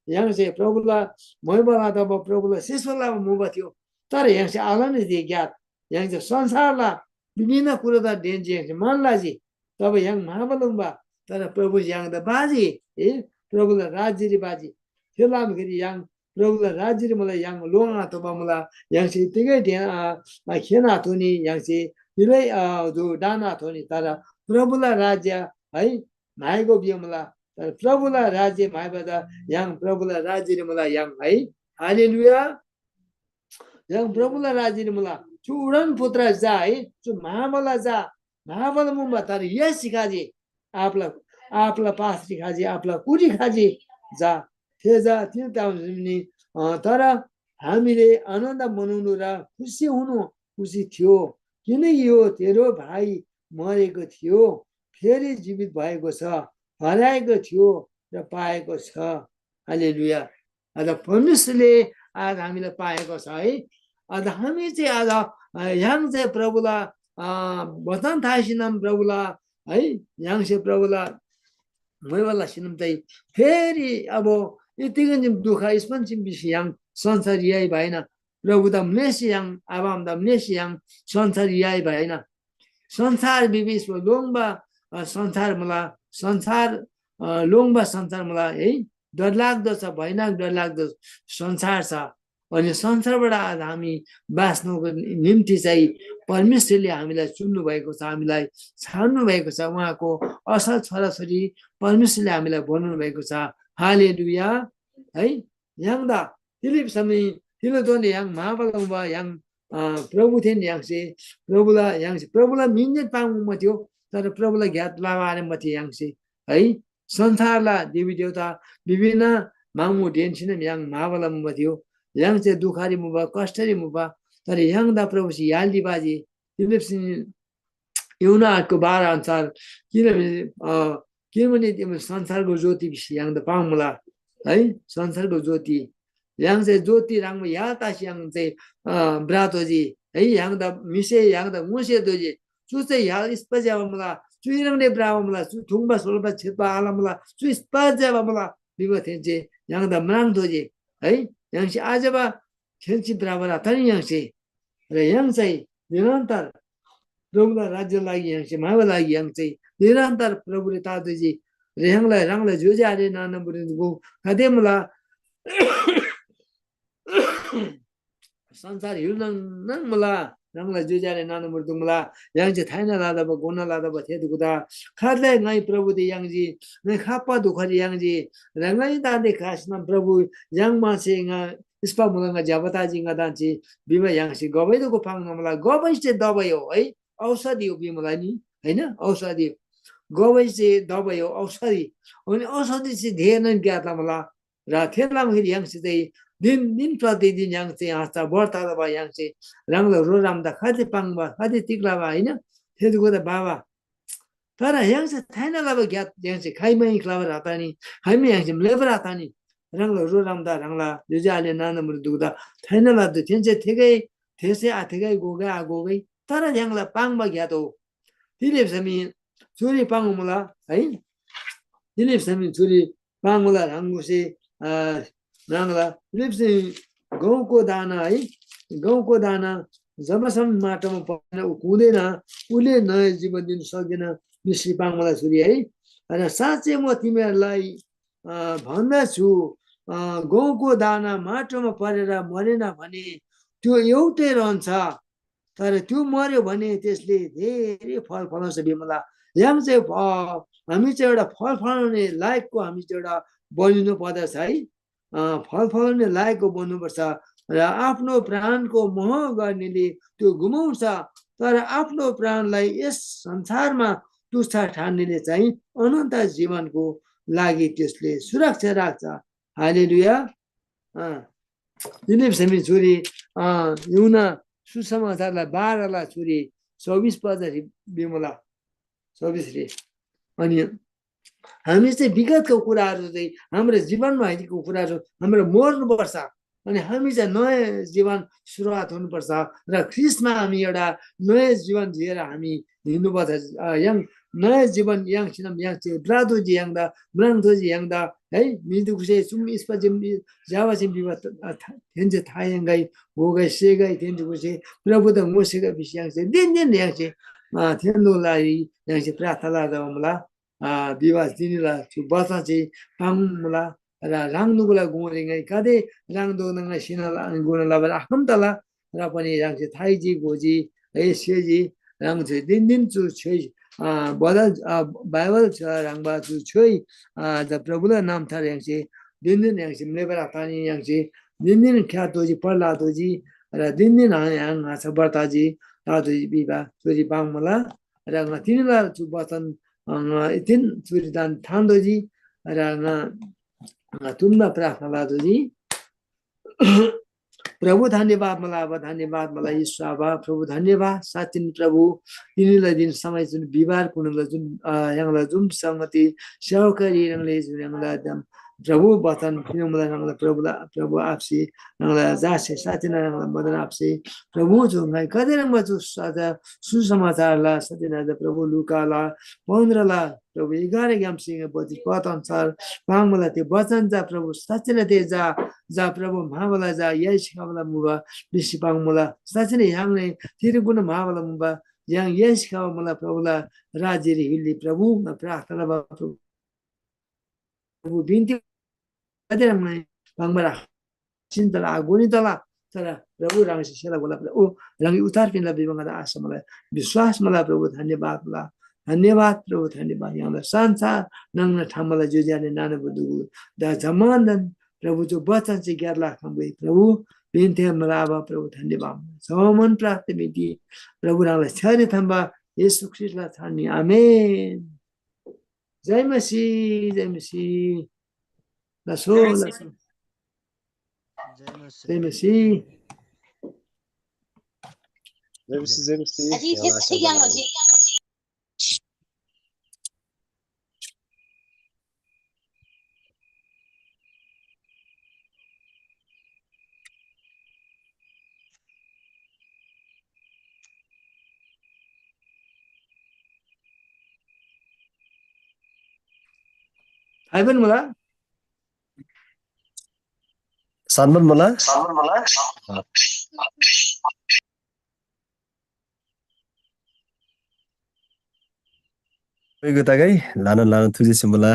य्‍हाङसे प्रभुला मैबला तब प्रभुला शिष्यला मुबा थियो। तर य्‍हाङसे आलन जे ज्ञात, य्‍हाङसे संसारला विभिन्न कुरादा डेन्‍जी य्‍हाङसे मान लाजी। तब य्‍हाङ महाबलुङबा, तर प्रभु य्‍हाङदा बाजी, ए, प्रभुला राज्‍यरी बाजी। थेला लामखेरी य्‍हाङ प्रभुला राज्‍यरी मला य्‍हाङ लोङ आतोःबा मुला, य्‍हाङसे तिगै ढेन आ, आ, खेन आथोनी, य्‍हाङसे तिलै आ, जो डान आथोनी, तर प्रभुला राज्‍य है म्‍हाइगो बिया मुला। तर प्रभुला राज्‍य म्‍हाइबादा य्‍हाङ प्रभुला राज्‍यरी मुला य्‍हाङ है। हालेलुया। य्‍हाङ प्रभुला राज्‍यरी मुला। चु उडन पुत्र जा है, चु महाबला जा, महाबला मुबा तर यस खजी, आपला, आपला पासरी खजी, आपला कुटी खजी जा, थे जा तिल ताउनी, अ, तर हामीले आनन्द मनाउनु र खुसी हुनु उचित थियो, किनकि यो तेरो भाइ मरेको थियो, फेरि जीवित भएको छ, हराएको थियो र पाएको छ। हालेलुया। अझ परमेश्वरले आज हामीलाई पाएको छ है। अझ हामी चाहिँ अझ, अ, य्‍हाङ चाहिँ प्रभुला, अ, वचन थासिनम प्रभुला है, य्‍हाङसे प्रभुला मैवाला सिनम चाहिँ फेरि अब यतिगन जिम दुःख स्पन सिम बिसी य्‍हाङ संसार याइ भएन। प्रभुदा म्‍लेसी य्‍हाङ, आबामदा म्‍लेसी य्‍हाङ संसार याइ भएन। संसार बिबिस लोङ्बा, अ, संसार मला, संसार, अ, लोङ्बा संसार मला है। डरलाग्दो छ, भयानक डरलाग्दो संसार छ। अनि संसारबाट आज हामी बाँच्नको निम्ति चाहिँ परमेश्वरले हामीलाई चुन्नु भएको छ, हामीलाई छान्नु भएको छ। उहाँको असल छोराछोरी परमेश्वरले हामीलाई बनाउनु भएको छ। हालेलुया है। य्‍हाङदा तिली समय तिलो दोने य्‍हाङ महाबलम्बा य्‍हाङ, अ, प्रभुथेन य्‍हाङसे प्रभुला य्‍हाङसे प्रभुला मिन्‍जेन पाङ उम्‍मा थियो, तर प्रभुला घ्‍यात लाबा आरेम्‍बा थियो य्‍हाङसे है। संसारला देवी देवता विभिन्न मामु ढेन्‍सीनम य्‍हाङ म्‍हाबाला मुबा थियो। य्‍हाङ चे दुखरी मुबा, कष्टरी मुबा, तर य्‍हाङदा प्रभुसे य्‍हालरी बाजी। फिलिप्‍सी यूहन्‍ना आठको बाह्र अन्‍सार, किनभने अ, किनभने तिम्रो संसारको ज्योति भिसी य्‍हाङदा पाङ्मुला है, संसारको ज्योति। य्‍हाङ चाहिँ ज्योति ह्रङ्‌बा य्‍हाल तसी य्‍हाङ चाहिँ अ, भ्रतोःजी है, य्‍हाङदा म्‍हिसे य्‍हाङदा ङोसेतोःजी। चु चाहिँ य्‍हाल इस्‍पा ज्‍यबा मुला, चु इह्रङ्‌ले भ्रबा मुला, चु थुङ्बा सोल्‍बा छेत्‍बा आल मुला, चु इस्‍पा ज्‍यबा मुला भिबा थेन्‍से य्‍हाङदा म्राङ्तोःजी है। य्‍हाङसे आज्‍यबा थेन्‍सी भ्रबा तनी य्‍हाङसे र य्‍हाङ चाहिँ निरन्तर प्रभुला राज्य लागि य्‍हाङसे म्‍हाइबा लागि य्‍हाङ चाहिँ निरन्तर प्रभुले तातोःजी। र य्‍हाङलाई ह्राङला ज्‍योज्‍यो आले नाना बुरिगो खदे मुला संसार य्‍हुल नाङ नाङ मुला, ह्राङला ज्‍योज्‍यो आले नाना बुरिगो मुला। य्‍हाङसे थाइना लादबा गोना लादबा थेदुगुदा खरले ङाइ प्रभुदे याङ्जी, ङाइ खाप्‍पा दुखरी याङ्जी। र ङाइ दान्‍दे खासमा प्रभु य्‍हाङ मासे ङा इस्‍पा मुला ङा ज्‍यबा ताजी ङा दान्‍सी भिबा य्‍हाङसे गबैदोगो पाङ्ना मुला। गबै चाहिँ दबाई हो है, औषधि हो भिमुला नि, होइन? औषधि हो। गबै चाहिँ दबाई हो, औषधि। अनि औषधि चाहिँ धेर नै ज्ञात मुला। र थेला मुखिरी य्‍हाङसे चाहिँ दिन दिन प्रतिदिन य्‍हाङ चाहिँ हाँस्‍दा बढ्ता लबा य्‍हाङसे ह्राङला रोरामदा खति पाङ्बा, खति तिग लबा, होइन? थेदुगुदा बाबा तर य्‍हाङसे थाइना लबा ग्‍यात य्‍हाङसे खाइमै लबा रातानी, खाइमै य्‍हाङसे म्‍लेबा रातानी, ह्राङला रोरामदा ह्राङला ज्‍योज्‍यो आले नाना मुला दुगुदा थाइना लद्दु थेन्‍से थेगै, थेसे आथेगै, गोगै आगोगै, तर य्‍हाङला पाङ्बा ग्‍यात हो। तिले भिसमी चुरी पाङ्बा मुला है। तिले भिसमी चुरी पाङ्बा मुला ह्राङगोसे अ, ह्राङला तिले भिसमी गहुँको दाना है, गहुँको दाना जबसम्म माटोमा परेन ऊ कुँदैन, उसले नयाँ जीवन दिन सक्दैन, मिश्री पाङ्बा मुला चुरी है। र साँच्चै म तिमीहरूलाई अ, भन्दछु, अ, गहुँको दाना माटोमा परेर मरेन भने त्यो एउटै रहन्छ, तर त्यो मर्‍यो भने त्यसले धेरै फल फलाउँछ भिमुला। य्‍हाङ चाहिँ अ, हामी चाहिँ एउटा फल फलाउने लायकको हामी चाहिँ एउटा बनिनु पर्दछ है। अ, फल फलाउने लायकको बन्नुपर्छ र आफ्नो प्राणको मोह गर्नेले त्यो गुमाउँछ, तर आफ्नो प्राणलाई यस संसारमा तुच्छ ठान्नेले चाहिँ अनन्त जीवनको लागि त्यसले सुरक्षा राख्छ। हालेलुया। अँ, तिनी भिसमी चुरी अँ, युहन्‍ना सुसमाचारला बाह्रला चुरी चौबिस पदरी भिमुला, चौबिस रे। अनि हामी चाहिँ विगतको कुराहरू चाहिँ हाम्रो जीवनमा अहिलेको कुराहरू हाम्रो मर्नुपर्छ। अनि हामी चाहिँ नयाँ जीवन सुरुवात हुनुपर्छ र ख्रीष्टमा हामी एउटा नयाँ जीवन जिएर हामी हिँड्नुपर्छ। अ, य्‍हाङ नयाँ जीवन य्‍हाङ सिनम य्‍हाङ चाहिँ ब्रादोजी य्‍हाङदा, म्राङदोजी य्‍हाङदा, है, मिदुकुसे सुम इस्‍पा जिम ज्‍यावा जिम बिबा, अ, था-, थेन्‍से था य्‍हाङगै, गोगै, सेगै, थेन्‍से गोसे प्रभुदा ङोसेगै भिसी य्‍हाङ चाहिँ दिन दिन य्‍हाङ चाहिँ, अ, थेन्‍दो लागि य्‍हाङ चाहिँ प्रार्थना लबा मुला। अ, विवाह तिनीला चु बचन चाहिँ पाङ्मुला र ह्राङदुगुला गुङरी ङाइ गाते ह्राङदुगु ङाइ सिना गुना लबारी आखम तला र पनि ह्राङसे थाइजी गोजी है सेजी ह्राङ चाहिँ दिन दिन चु छ्‌योइ, अ, बदल, अ, बाइबल छ ह्राङबा चु छ्‌योइ, अ, द प्रभुला नाम थार ह्राङसे दिन दिन ह्राङसे म्‍लेबा तानी ह्राङसे दिन दिन ख्‍या तोजी पढ ला तोजी र दिन दिन ह्राङ ह्राङ ङाछा बढ ताजी ला तोजी बिबा चुरी पाङ्मुला। र ङा तिनीला चु बचन, अ, ङा इतिन चुरी दान थान्‍तोःजी। र ङा, ङा तुमदा प्रार्थना लतोःजी। प्रभु धन्‍यवाद मला आबा, धन्‍यवाद मला येशू आबा। प्रभु धन्‍यवाद, साँच्‍चिन प्रभु, तिनीला दिन समय जुन बिहिबार कुनला जुन, अ, य्‍हाङला जुन संगति सेवकरी ह्राङले जुन य्‍हाङला एकदम प्रभु बचन पिनोमला ह्राङला प्रभुला, प्रभु आप्‍सी ह्राङला जासे साँच्‍चिन ह्राङला मदन आप्‍सी प्रभु जो ङाइ कदे ह्राङमा जो सादा सुसमाचारला सत्यनारायण प्रभु लुकाला पन्ध्रला प्रभु एघार ग्याम सिंह बत्तीस पद अनुसार पाङ्बला ते वचन जा प्रभु सत्यना ते जा, जा प्रभु महाबला जा यही सिकाबला मुबा बिसी पाङ्बला सत्यना य्‍हाङले तिरगुण महाबला मुबा य्‍हाङ यही सिकाबा मुला प्रभुला राज्यरी हिल्ली प्रभु प्रार्थना बा प्रभु। प्रभु बिन्ती कति ह्राङलाई बाङ्बा राख। चिन्तला आगोनी तला, तर प्रभु ह्राङसे सेला गोला प्रभु ह्राङी उतार पिन्ला बिबा ङादा आशा मलाई विश्वास मला प्रभु धन्यवाद मला। धन्यवाद प्रभु धन्यवाद य्‍हाङला संसार नङ्ना ठामला ज्‍योज्‍याने नाना बुद्धुगु दा जमानन प्रभु जो वचन चाहिँ ग्यारला खम्बे प्रभु बिन्ती मला आबा प्रभु धन्यवाद। जमन प्राप्त मिति प्रभु ह्राङलाई छ्यारी थम्बा येशू ख्रीष्टला छानी आमेन। जय मसी, जय मसी। Lasso, lasso. जय मसी। जय मसी। जय मसी, जय मसी। थाहै पनि मुला। सान पनि मुला। कोइको तागै ल्‍हानान ल्‍हानान थुजेसे मुला।